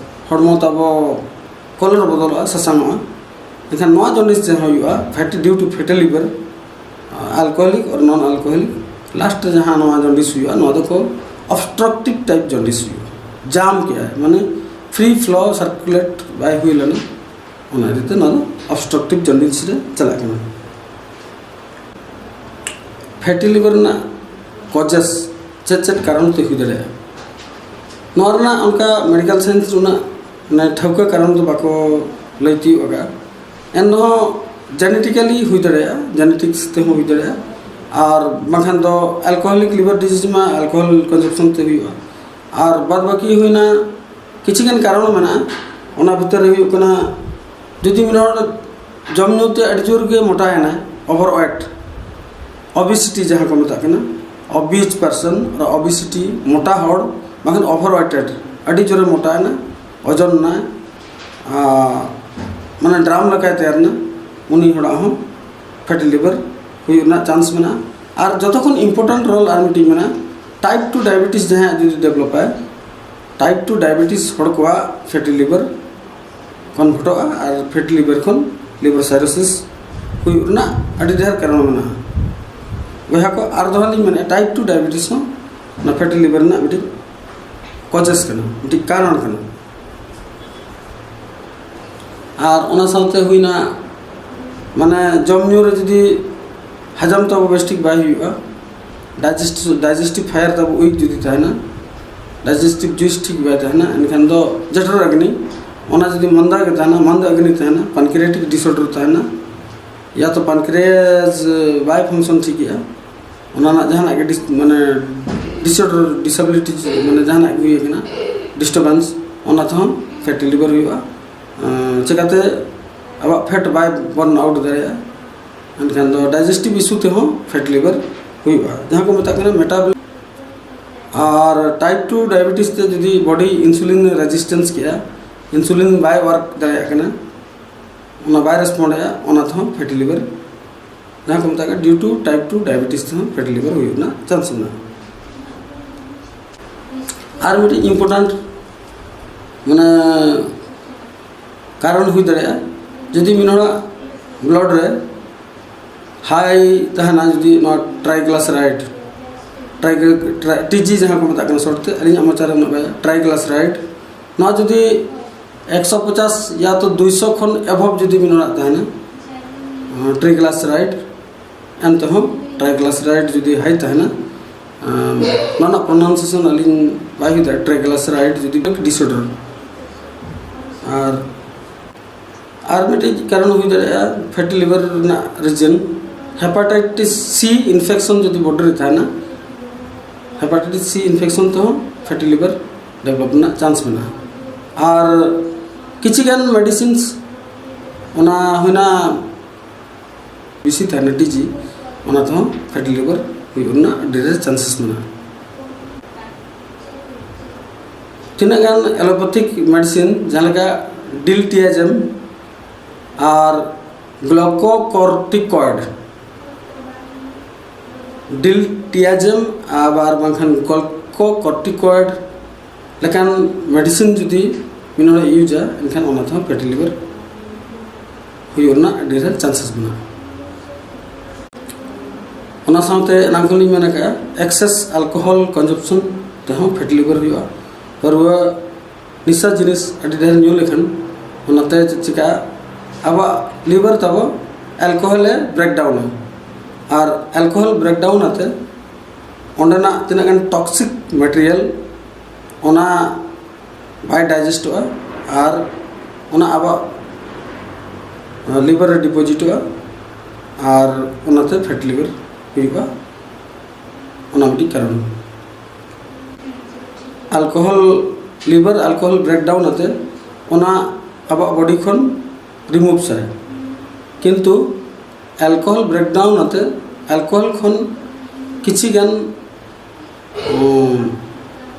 ᱦᱚᱲᱢᱚ ᱛᱟᱵᱚ ᱠᱚᱞᱚᱨ ᱵᱚᱫᱚᱞᱚᱜᱼᱟ, ᱥᱟᱥᱟᱝᱚᱜᱼᱟ᱾ ᱮᱱᱠᱷᱟᱱ ᱱᱚᱣᱟ ᱡᱚᱱᱰᱤᱥ ᱡᱟᱦᱟᱸ ᱦᱩᱭᱩᱜᱼᱟ, ᱯᱷᱮᱴᱤ, ᱰᱤᱭᱩ ᱴᱩ ᱯᱷᱮᱴᱤ ᱞᱤᱵᱷᱟᱨ, ᱟᱞᱠᱳᱦᱚᱞᱤᱠ ᱟᱨ ᱱᱚᱱ ᱟᱞᱠᱳᱦᱚᱞᱤᱠ, ᱞᱟᱥᱴ ᱨᱮ ᱡᱟᱦᱟᱸ ᱱᱚᱣᱟ ᱡᱚᱱᱰᱤᱥ ᱦᱩᱭᱩᱜᱼᱟ, ᱱᱚᱣᱟ ᱫᱚᱠᱚ ᱚᱵᱥᱴᱨᱟᱠᱴᱤᱵᱷ ᱴᱟᱭᱤᱯ ᱡᱚᱱᱰᱤᱥ ᱦᱩᱭᱩᱜᱼᱟ᱾ ᱡᱟᱢ ᱠᱮᱜᱼᱟᱭ, ᱢᱟᱱᱮ ᱯᱷᱨᱤ ᱯᱷᱞᱳ ᱥᱟᱨᱠᱩᱞᱮᱴ ᱵᱟᱭ ᱦᱩᱭ ᱞᱮᱱᱟ, ᱚᱱᱟ ᱤᱫᱤ ᱛᱮ ᱱᱚᱣᱟ ᱫᱚ ᱚᱵᱥᱴᱨᱟᱠᱴᱤᱵᱷ ᱡᱚᱱᱰᱤᱥ ᱨᱮ ᱪᱟᱞᱟᱜ ᱠᱟᱱᱟ᱾ ᱯᱷᱮᱴᱤ ᱞᱤᱵᱷᱟᱨ ᱨᱮᱱᱟᱜ ᱠᱚᱡᱮᱥ ᱪᱮᱫ ᱪᱮᱫ ᱠᱟᱨᱚᱱ ᱛᱮ ᱦᱩᱭ ᱫᱟᱲᱮᱭᱟᱜᱼᱟ? ᱱᱚᱣᱟ ᱨᱮᱱᱟᱜ ᱚᱱᱠᱟ ᱢᱮᱰᱤᱠᱟᱞ ᱥᱟᱭᱮᱱᱥ ᱨᱮᱱᱟᱜ ᱢᱟᱱᱮ ᱴᱷᱟᱹᱣᱠᱟᱹ ᱠᱟᱨᱚᱱ ᱫᱚ ᱵᱟᱠᱚ ᱞᱟᱹᱭ ᱛᱤᱭᱳᱜ ᱟᱠᱟᱫᱼᱟ᱾ ᱮᱱ ᱨᱮᱦᱚᱸ ᱡᱮᱱᱮᱴᱤᱠᱟᱞᱤ ᱦᱩᱭ ᱫᱟᱲᱮᱭᱟᱜᱼᱟ, ᱡᱮᱱᱮᱴᱤᱠᱥ ᱛᱮᱦᱚᱸ ᱦᱩᱭ ᱫᱟᱲᱮᱭᱟᱜᱼᱟ, ᱟᱨ ᱵᱟᱝᱠᱷᱟᱱ ᱫᱚ ᱟᱞᱠᱳᱦᱚᱞᱤᱠ ᱞᱤᱵᱷᱟᱨ ᱰᱤᱡᱤᱡᱽ ᱢᱟ ᱟᱞᱠᱳᱦᱚᱞ ᱠᱚᱱᱡᱟᱢᱯᱥᱚᱱ ᱛᱮ ᱦᱩᱭᱩᱜᱼᱟ᱾ ᱟᱨ ᱵᱟᱫ ᱵᱟᱹᱠᱤ ᱦᱩᱭᱱᱟ ᱠᱤᱪᱷᱩ ᱜᱟᱱ ᱠᱟᱨᱚᱱ ᱢᱮᱱᱟᱜᱼᱟ᱾ ᱚᱱᱟ ᱵᱷᱤᱛᱤᱨ ᱨᱮ ᱦᱩᱭᱩᱜ ᱠᱟᱱᱟ, ᱡᱩᱫᱤ ᱢᱤᱫ ᱦᱚᱲ ᱡᱚᱢ ᱧᱩ ᱛᱮ ᱟᱹᱰᱤ ᱡᱳᱨ ᱜᱮ ᱢᱚᱴᱟᱭᱮᱱᱟᱭ, ᱳᱵᱷᱟᱨ ᱳᱭᱮᱴ, ᱳᱵᱤᱥᱤᱴᱤ ᱡᱟᱦᱟᱸ ᱠᱚ ᱢᱮᱛᱟᱜ ᱠᱟᱱᱟ, ᱚᱵᱤᱡᱽ ᱯᱟᱨᱥᱚᱱ ᱟᱨ ᱳᱵᱤᱥᱤᱴᱤ, ᱢᱚᱴᱟ ᱦᱚᱲ ᱵᱟᱝᱠᱷᱟᱱ ᱳᱵᱷᱟᱨ ᱳᱭᱮᱴᱮᱰ, ᱟᱹᱰᱤ ᱡᱳᱨᱮ ᱢᱚᱴᱟᱭᱮᱱᱟ, ᱳᱡᱚᱱ ᱱᱟᱭ, ᱟᱨ ᱢᱟᱱᱮ ᱰᱨᱟᱢ ᱞᱮᱠᱟᱭ ᱛᱮᱭᱟᱨ ᱮᱱᱟ, ᱩᱱᱤ ᱦᱚᱲᱟᱜ ᱦᱚᱸ ᱯᱷᱮᱴᱤ ᱞᱤᱵᱷᱟᱨ ᱦᱩᱭᱩᱜ ᱨᱮᱱᱟᱜ ᱪᱟᱱᱥ ᱢᱮᱱᱟᱜᱼᱟ᱾ ᱟᱨ ᱡᱚᱛᱚ ᱠᱷᱚᱱ ᱤᱢᱯᱚᱨᱴᱮᱱᱴ ᱨᱳᱞ ᱟᱨ ᱢᱤᱫᱴᱤᱡ ᱢᱮᱱᱟᱜᱼᱟ, ᱴᱟᱭᱤᱯ ᱴᱩ ᱰᱟᱭᱟᱵᱮᱴᱤᱥ ᱡᱟᱦᱟᱸᱭᱟᱜ ᱡᱩᱫᱤ ᱰᱮᱵᱷᱞᱚᱯᱟᱭ, ᱴᱟᱭᱤᱯ ᱴᱩ ᱰᱟᱭᱟᱵᱮᱴᱤᱥ ᱦᱚᱲ ᱠᱚᱣᱟᱜ ᱯᱷᱮᱴᱤ ᱞᱤᱵᱷᱟᱨ ᱠᱚᱱᱵᱷᱟᱨᱴᱚᱜᱼᱟ ᱟᱨ ᱯᱷᱮᱴᱤ ᱞᱤᱵᱷᱟᱨ ᱠᱷᱚᱱ ᱞᱤᱵᱷᱟᱨ ᱥᱟᱭᱨᱳᱥᱤᱥ ᱦᱩᱭᱩᱜ ᱨᱮᱱᱟᱜ ᱟᱹᱰᱤ ᱰᱷᱮᱨ ᱠᱟᱨᱚᱱ ᱢᱮᱱᱟᱜᱼᱟ᱾ ᱵᱚᱭᱦᱟ ᱠᱚ, ᱟᱨ ᱫᱚᱦᱲᱟ ᱞᱤᱧ ᱢᱮᱱᱮᱫᱼᱟ, ᱴᱟᱭᱤᱯ ᱴᱩ ᱰᱟᱭᱟᱵᱮᱴᱤᱥ ᱦᱚᱸ ᱚᱱᱟ ᱯᱷᱮᱴᱤ ᱞᱤᱵᱷᱟᱨ ᱨᱮᱱᱟᱜ ᱢᱤᱫᱴᱤᱡ ᱠᱚᱡᱮᱥ ᱠᱟᱱᱟ, ᱢᱤᱫᱴᱤᱡ ᱠᱟᱨᱚᱱ ᱠᱟᱱᱟ᱾ ᱟᱨ ᱚᱱᱟ ᱥᱟᱶᱛᱮ ᱦᱩᱭᱱᱟ, ᱢᱟᱱᱮ ᱡᱚᱢ ᱧᱩ ᱨᱮ ᱡᱩᱫᱤ ᱦᱟᱡᱟᱢ ᱛᱟᱵᱚ ᱵᱮᱥ ᱴᱷᱤᱠ ᱵᱟᱭ ᱦᱩᱭᱩᱜᱼᱟ, ᱰᱟᱭᱡᱮᱥᱴ ᱰᱟᱭᱡᱮᱥᱴᱤᱵᱷ ᱯᱷᱟᱭᱟᱨ ᱛᱟᱵᱚ ᱩᱭᱤᱠ ᱡᱩᱫᱤ ᱛᱟᱦᱮᱱᱟ, ᱰᱟᱭᱡᱮᱥᱴᱤᱵᱷ ᱡᱩᱥ ᱴᱷᱤᱠ ᱵᱟᱭ ᱛᱟᱦᱮᱱᱟ, ᱮᱱᱠᱷᱟᱱ ᱫᱚ ᱡᱚᱴᱷᱚᱨ ᱟᱜᱽᱱᱤ, ᱚᱱᱟ ᱡᱩᱫᱤ ᱢᱟᱱᱫᱟ ᱜᱮ ᱛᱟᱦᱮᱱᱟ, ᱢᱟᱱᱫᱟ ᱟᱜᱽᱱᱤ ᱛᱟᱦᱮᱱᱟ, ᱯᱟᱱᱠᱨᱤᱭᱟᱴᱤᱠ ᱰᱤᱥᱚᱨᱰᱟᱨ ᱛᱟᱦᱮᱱᱟ, ᱭᱟ ᱛᱚ ᱯᱟᱱᱠᱨᱤᱭᱟᱥ ᱵᱟᱭ ᱯᱷᱟᱝᱥᱚᱱ ᱴᱷᱤᱠᱮᱜᱼᱟ, ᱚᱱᱟ ᱨᱮᱱᱟᱜ ᱡᱟᱦᱟᱱᱟᱜ ᱜᱮ ᱰᱤᱥ ᱢᱟᱱᱮ ᱰᱤᱥᱚᱨᱰᱟᱨ, ᱰᱤᱥᱮᱵᱤᱞᱤᱴᱤ, ᱢᱟᱱᱮ ᱡᱟᱦᱟᱱᱟᱜ ᱜᱮ ᱦᱩᱭ ᱟᱠᱟᱱᱟ, ᱰᱤᱥᱴᱟᱨᱵᱮᱱᱥ, ᱚᱱᱟ ᱛᱮᱦᱚᱸ ᱯᱷᱮᱴᱤ ᱞᱤᱵᱷᱟᱨ ᱦᱩᱭᱩᱜᱼᱟ᱾ ᱪᱤᱠᱟᱹᱛᱮ ᱟᱵᱚᱣᱟᱜ ᱯᱷᱮᱴ ᱵᱟᱭ ᱵᱚᱨᱱ ᱟᱣᱩᱴ ᱫᱟᱲᱮᱭᱟᱜᱼᱟ᱾ ᱮᱱᱠᱷᱟᱱ ᱫᱚ ᱰᱟᱭᱡᱮᱥᱴᱤᱵᱷ ᱤᱥᱩ ᱛᱮᱦᱚᱸ ᱯᱷᱮᱴ ᱞᱤᱵᱷᱟᱨ ᱦᱩᱭᱩᱜᱼᱟ, ᱡᱟᱦᱟᱸ ᱠᱚ ᱢᱮᱛᱟᱜ ᱠᱟᱱᱟ ᱢᱮᱴᱟᱵᱚᱞᱤᱠ᱾ ᱟᱨ ᱴᱟᱭᱤᱯ ᱴᱩ ᱰᱟᱭᱟᱵᱮᱴᱤᱥ ᱛᱮ ᱡᱩᱫᱤ ᱵᱚᱰᱤ ᱤᱱᱥᱩᱞᱤᱱ ᱨᱮᱡᱤᱥᱴᱮᱱᱥ ᱠᱮᱜᱼᱟ, ᱤᱱᱥᱩᱞᱤᱱ ᱵᱟᱭ ᱣᱟᱨᱠ ᱫᱟᱲᱮᱭᱟᱜ ᱠᱟᱱᱟ, ᱚᱱᱟ ᱵᱟᱭ ᱨᱮᱥᱯᱚᱱᱰ ᱮᱜᱼᱟ, ᱚᱱᱟ ᱛᱮᱦᱚᱸ ᱯᱷᱮᱴᱤ ᱞᱤᱵᱷᱟᱨ, ᱡᱟᱦᱟᱸ ᱠᱚ ᱢᱮᱛᱟᱜ ᱠᱟᱱᱟ dew two type two diabetes ᱛᱮᱦᱚᱸ ᱯᱷᱮᱴᱤ ᱞᱤᱵᱷᱟᱨ ᱦᱩᱭᱩᱜ ᱨᱮᱱᱟᱜ ᱪᱟᱱᱥ ᱢᱮᱱᱟᱜᱼᱟ᱾ ᱟᱨ ᱢᱤᱫᱴᱤᱡ ᱤᱢᱯᱚᱨᱴᱮᱱᱴ ᱢᱟᱱᱮ ᱠᱟᱨᱚᱱ ᱦᱩᱭ ᱫᱟᱲᱮᱭᱟᱜᱼᱟ, ᱡᱩᱫᱤ ᱢᱤᱫ ᱦᱚᱲᱟᱜ ᱵᱞᱟᱰ ᱨᱮ ᱦᱟᱭ ᱛᱟᱦᱮᱱᱟ, ᱡᱩᱫᱤ ᱱᱚᱣᱟ ᱴᱨᱟᱭᱜᱞᱟᱥᱟᱨᱟᱭᱤᱰ, ᱴᱨᱟᱭᱜᱞ ᱴᱤᱡᱤ ᱡᱟᱦᱟᱸ ᱠᱚ ᱢᱮᱛᱟᱜ ᱠᱟᱱᱟ ᱥᱚᱨᱴ ᱛᱮ, ᱟᱹᱞᱤᱧᱟᱜ ᱢᱚᱪᱟ ᱨᱮ ᱩᱱᱟᱹᱜ ᱵᱟᱭ, ᱴᱨᱟᱭᱜᱞᱟᱥᱟᱨᱟᱭᱤᱰ, ᱱᱚᱣᱟ ᱡᱩᱫᱤ ᱮᱠᱥᱚ ᱯᱚᱪᱟᱥ ᱭᱟ ᱛᱚ ᱫᱩᱭᱥᱚ ᱠᱷᱚᱱ ᱮᱵᱷᱚᱵ ᱡᱩᱫᱤ ᱢᱤᱫ ᱦᱚᱲᱟᱜ ᱛᱟᱦᱮᱱᱟ ᱴᱨᱟᱭᱜᱞᱟᱥᱟᱨᱟᱭᱤᱰ, ᱮᱱᱛᱮᱦᱚᱸ ᱴᱨᱟᱭᱜᱞᱟᱥᱟᱨᱟᱭᱤᱰ ᱡᱩᱫᱤ ᱦᱟᱭ ᱛᱟᱦᱮᱱᱟ, ᱟᱢ, ᱱᱚᱣᱟ ᱨᱮᱱᱟᱜ ᱯᱨᱚᱱᱟᱣᱩᱱᱥᱤᱭᱮᱥᱚᱱ ᱟᱹᱞᱤᱧ ᱵᱟᱭ ᱦᱩᱭ ᱫᱟᱲᱮᱭᱟᱜᱼᱟ, ᱴᱨᱟᱭᱜᱞᱟᱥᱟᱨᱟᱭᱤᱰ ᱡᱩᱫᱤ ᱰᱤᱥᱚᱨᱰᱟᱨ᱾ ᱟᱨ ᱟᱨ ᱢᱤᱫᱴᱤᱡ ᱠᱟᱨᱚᱱ ᱦᱩᱭ ᱫᱟᱲᱮᱭᱟᱜᱼᱟ ᱯᱷᱮᱴᱤ ᱞᱤᱵᱷᱟᱨ ᱨᱮᱱᱟᱜ ᱨᱤᱡᱮᱱ, ᱦᱮᱯᱟᱴᱟᱭᱴᱤᱥ ᱥᱤ ᱤᱱᱯᱷᱮᱠᱥᱚᱱ ᱡᱩᱫᱤ ᱵᱚᱰᱤ ᱨᱮ ᱛᱟᱦᱮᱱᱟ, ᱦᱮᱯᱟᱴᱟᱭᱴᱤᱥ ᱥᱤ ᱤᱱᱯᱷᱮᱠᱥᱚᱱ ᱛᱮᱦᱚᱸ ᱯᱷᱮᱴᱤ ᱞᱤᱵᱷᱟᱨ ᱰᱮᱵᱷᱞᱚᱯ ᱨᱮᱱᱟᱜ ᱪᱟᱱᱥ ᱢᱮᱱᱟᱜᱼᱟ᱾ ᱟᱨ ᱠᱤᱪᱷᱤ ᱜᱟᱱ ᱢᱮᱰᱤᱥᱤᱱᱥ, ᱚᱱᱟ ᱦᱩᱭᱱᱟ ᱵᱮᱥᱤ ᱛᱟᱦᱮᱱᱟ ᱰᱤᱡᱤ, ᱚᱱᱟ ᱛᱮᱦᱚᱸ ᱯᱷᱮᱴᱤ ᱞᱤᱵᱷᱟᱨ ᱦᱩᱭᱩᱜ ᱨᱮᱱᱟᱜ ᱟᱹᱰᱤ ᱰᱷᱮᱨ ᱪᱟᱱᱥᱮᱥ ᱢᱮᱱᱟᱜᱼᱟ᱾ ᱛᱤᱱᱟᱹᱜ ᱜᱟᱱ ᱮᱞᱳᱯᱮᱛᱷᱤᱠ ᱢᱮᱰᱤᱥᱤᱱ, ᱡᱟᱦᱟᱸ ᱞᱮᱠᱟ ᱰᱤᱞᱴᱤᱭᱟᱡᱮᱢ ᱟᱨ ᱜᱞᱚᱠᱳᱠᱚᱨᱴᱤᱠᱚᱭᱮᱰ, ᱰᱤᱞᱴᱤᱭᱟᱡᱮᱢ ᱟᱵᱟᱨ ᱵᱟᱝᱠᱷᱟᱱ ᱜᱞᱚᱠᱳᱠᱚᱨᱴᱤᱠᱚᱭᱮᱰ ᱞᱮᱠᱟᱱ ᱢᱮᱰᱤᱥᱤᱱ ᱡᱩᱫᱤ ᱢᱤᱫ ᱦᱚᱲᱮ ᱤᱭᱩᱡᱟ, ᱮᱱᱠᱷᱟᱱ ᱚᱱᱟ ᱛᱮᱦᱚᱸ ᱯᱷᱮᱴᱤ ᱞᱤᱵᱷᱟᱨ ᱦᱩᱭᱩᱜ ᱨᱮᱱᱟᱜ ᱟᱹᱰᱤ ᱰᱷᱮᱨ ᱪᱟᱱᱥᱮᱥ ᱢᱮᱱᱟᱜᱼᱟ᱾ ᱚᱱᱟ ᱥᱟᱶᱛᱮ ᱮᱱᱟᱝ ᱠᱷᱚᱱ ᱞᱤᱧ ᱢᱮᱱ ᱟᱠᱟᱫᱼᱟ, ᱮᱠᱥᱮᱥ ᱟᱞᱠᱳᱦᱚᱞ ᱠᱚᱱᱡᱟᱢᱯᱥᱚᱱ ᱛᱮᱦᱚᱸ ᱯᱷᱮᱴᱤ ᱞᱤᱵᱷᱟᱨ ᱦᱩᱭᱩᱜᱼᱟ᱾ ᱯᱟᱹᱨᱣᱟᱹ ᱱᱤᱥᱟ ᱡᱤᱱᱤᱥ ᱟᱹᱰᱤ ᱰᱷᱮᱨ ᱧᱩ ᱞᱮᱠᱷᱟᱱ ᱚᱱᱟᱛᱮ ᱪᱮᱫ ᱪᱤᱠᱟᱹᱜᱼᱟ, ᱟᱵᱚᱣᱟᱜ ᱞᱤᱵᱷᱟᱨ ᱛᱟᱵᱚ ᱟᱞᱠᱳᱦᱚᱞᱮ ᱵᱨᱮᱠᱰᱟᱣᱩᱱᱟ᱾ ᱟᱨ ᱟᱞᱠᱳᱦᱚᱞ ᱵᱨᱮᱠᱰᱟᱣᱩᱱ ᱟᱛᱮ ᱚᱸᱰᱮᱱᱟᱜ ᱛᱤᱱᱟᱹᱜ ᱜᱟᱱ ᱴᱚᱠᱥᱤᱠ ᱢᱮᱴᱮᱨᱤᱭᱟᱞ ᱚᱱᱟ ᱵᱟᱭ ᱰᱟᱭᱡᱮᱥᱴᱚᱜᱼᱟ ᱟᱨ ᱚᱱᱟ ᱟᱵᱚᱣᱟᱜ ᱞᱤᱵᱷᱟᱨ ᱨᱮ ᱰᱤᱯᱚᱡᱤᱴᱚᱜᱼᱟ ᱟᱨ ᱚᱱᱟᱛᱮ ᱯᱷᱮᱴ ᱞᱤᱵᱷᱟᱨ ᱦᱩᱭᱩᱜᱼᱟ᱾ ᱚᱱᱟ ᱢᱤᱫᱴᱤᱡ ᱠᱟᱨᱚᱱ᱾ ᱟᱞᱠᱳᱦᱚᱞ, ᱞᱤᱵᱷᱟᱨ ᱟᱞᱠᱳᱦᱚᱞ ᱵᱨᱮᱠᱰᱟᱣᱩᱱ ᱟᱛᱮ ᱚᱱᱟ ᱟᱵᱚᱣᱟᱜ ᱵᱚᱰᱤ ᱠᱷᱚᱱ ᱨᱤᱢᱩᱵᱷ ᱥᱟᱭ, ᱠᱤᱱᱛᱩ ᱟᱞᱠᱳᱦᱚᱞ ᱵᱨᱮᱠᱰᱟᱣᱩᱱ ᱟᱛᱮ ᱟᱞᱠᱳᱦᱚᱞ ᱠᱷᱚᱱ ᱠᱤᱪᱷᱤ ᱜᱟᱱ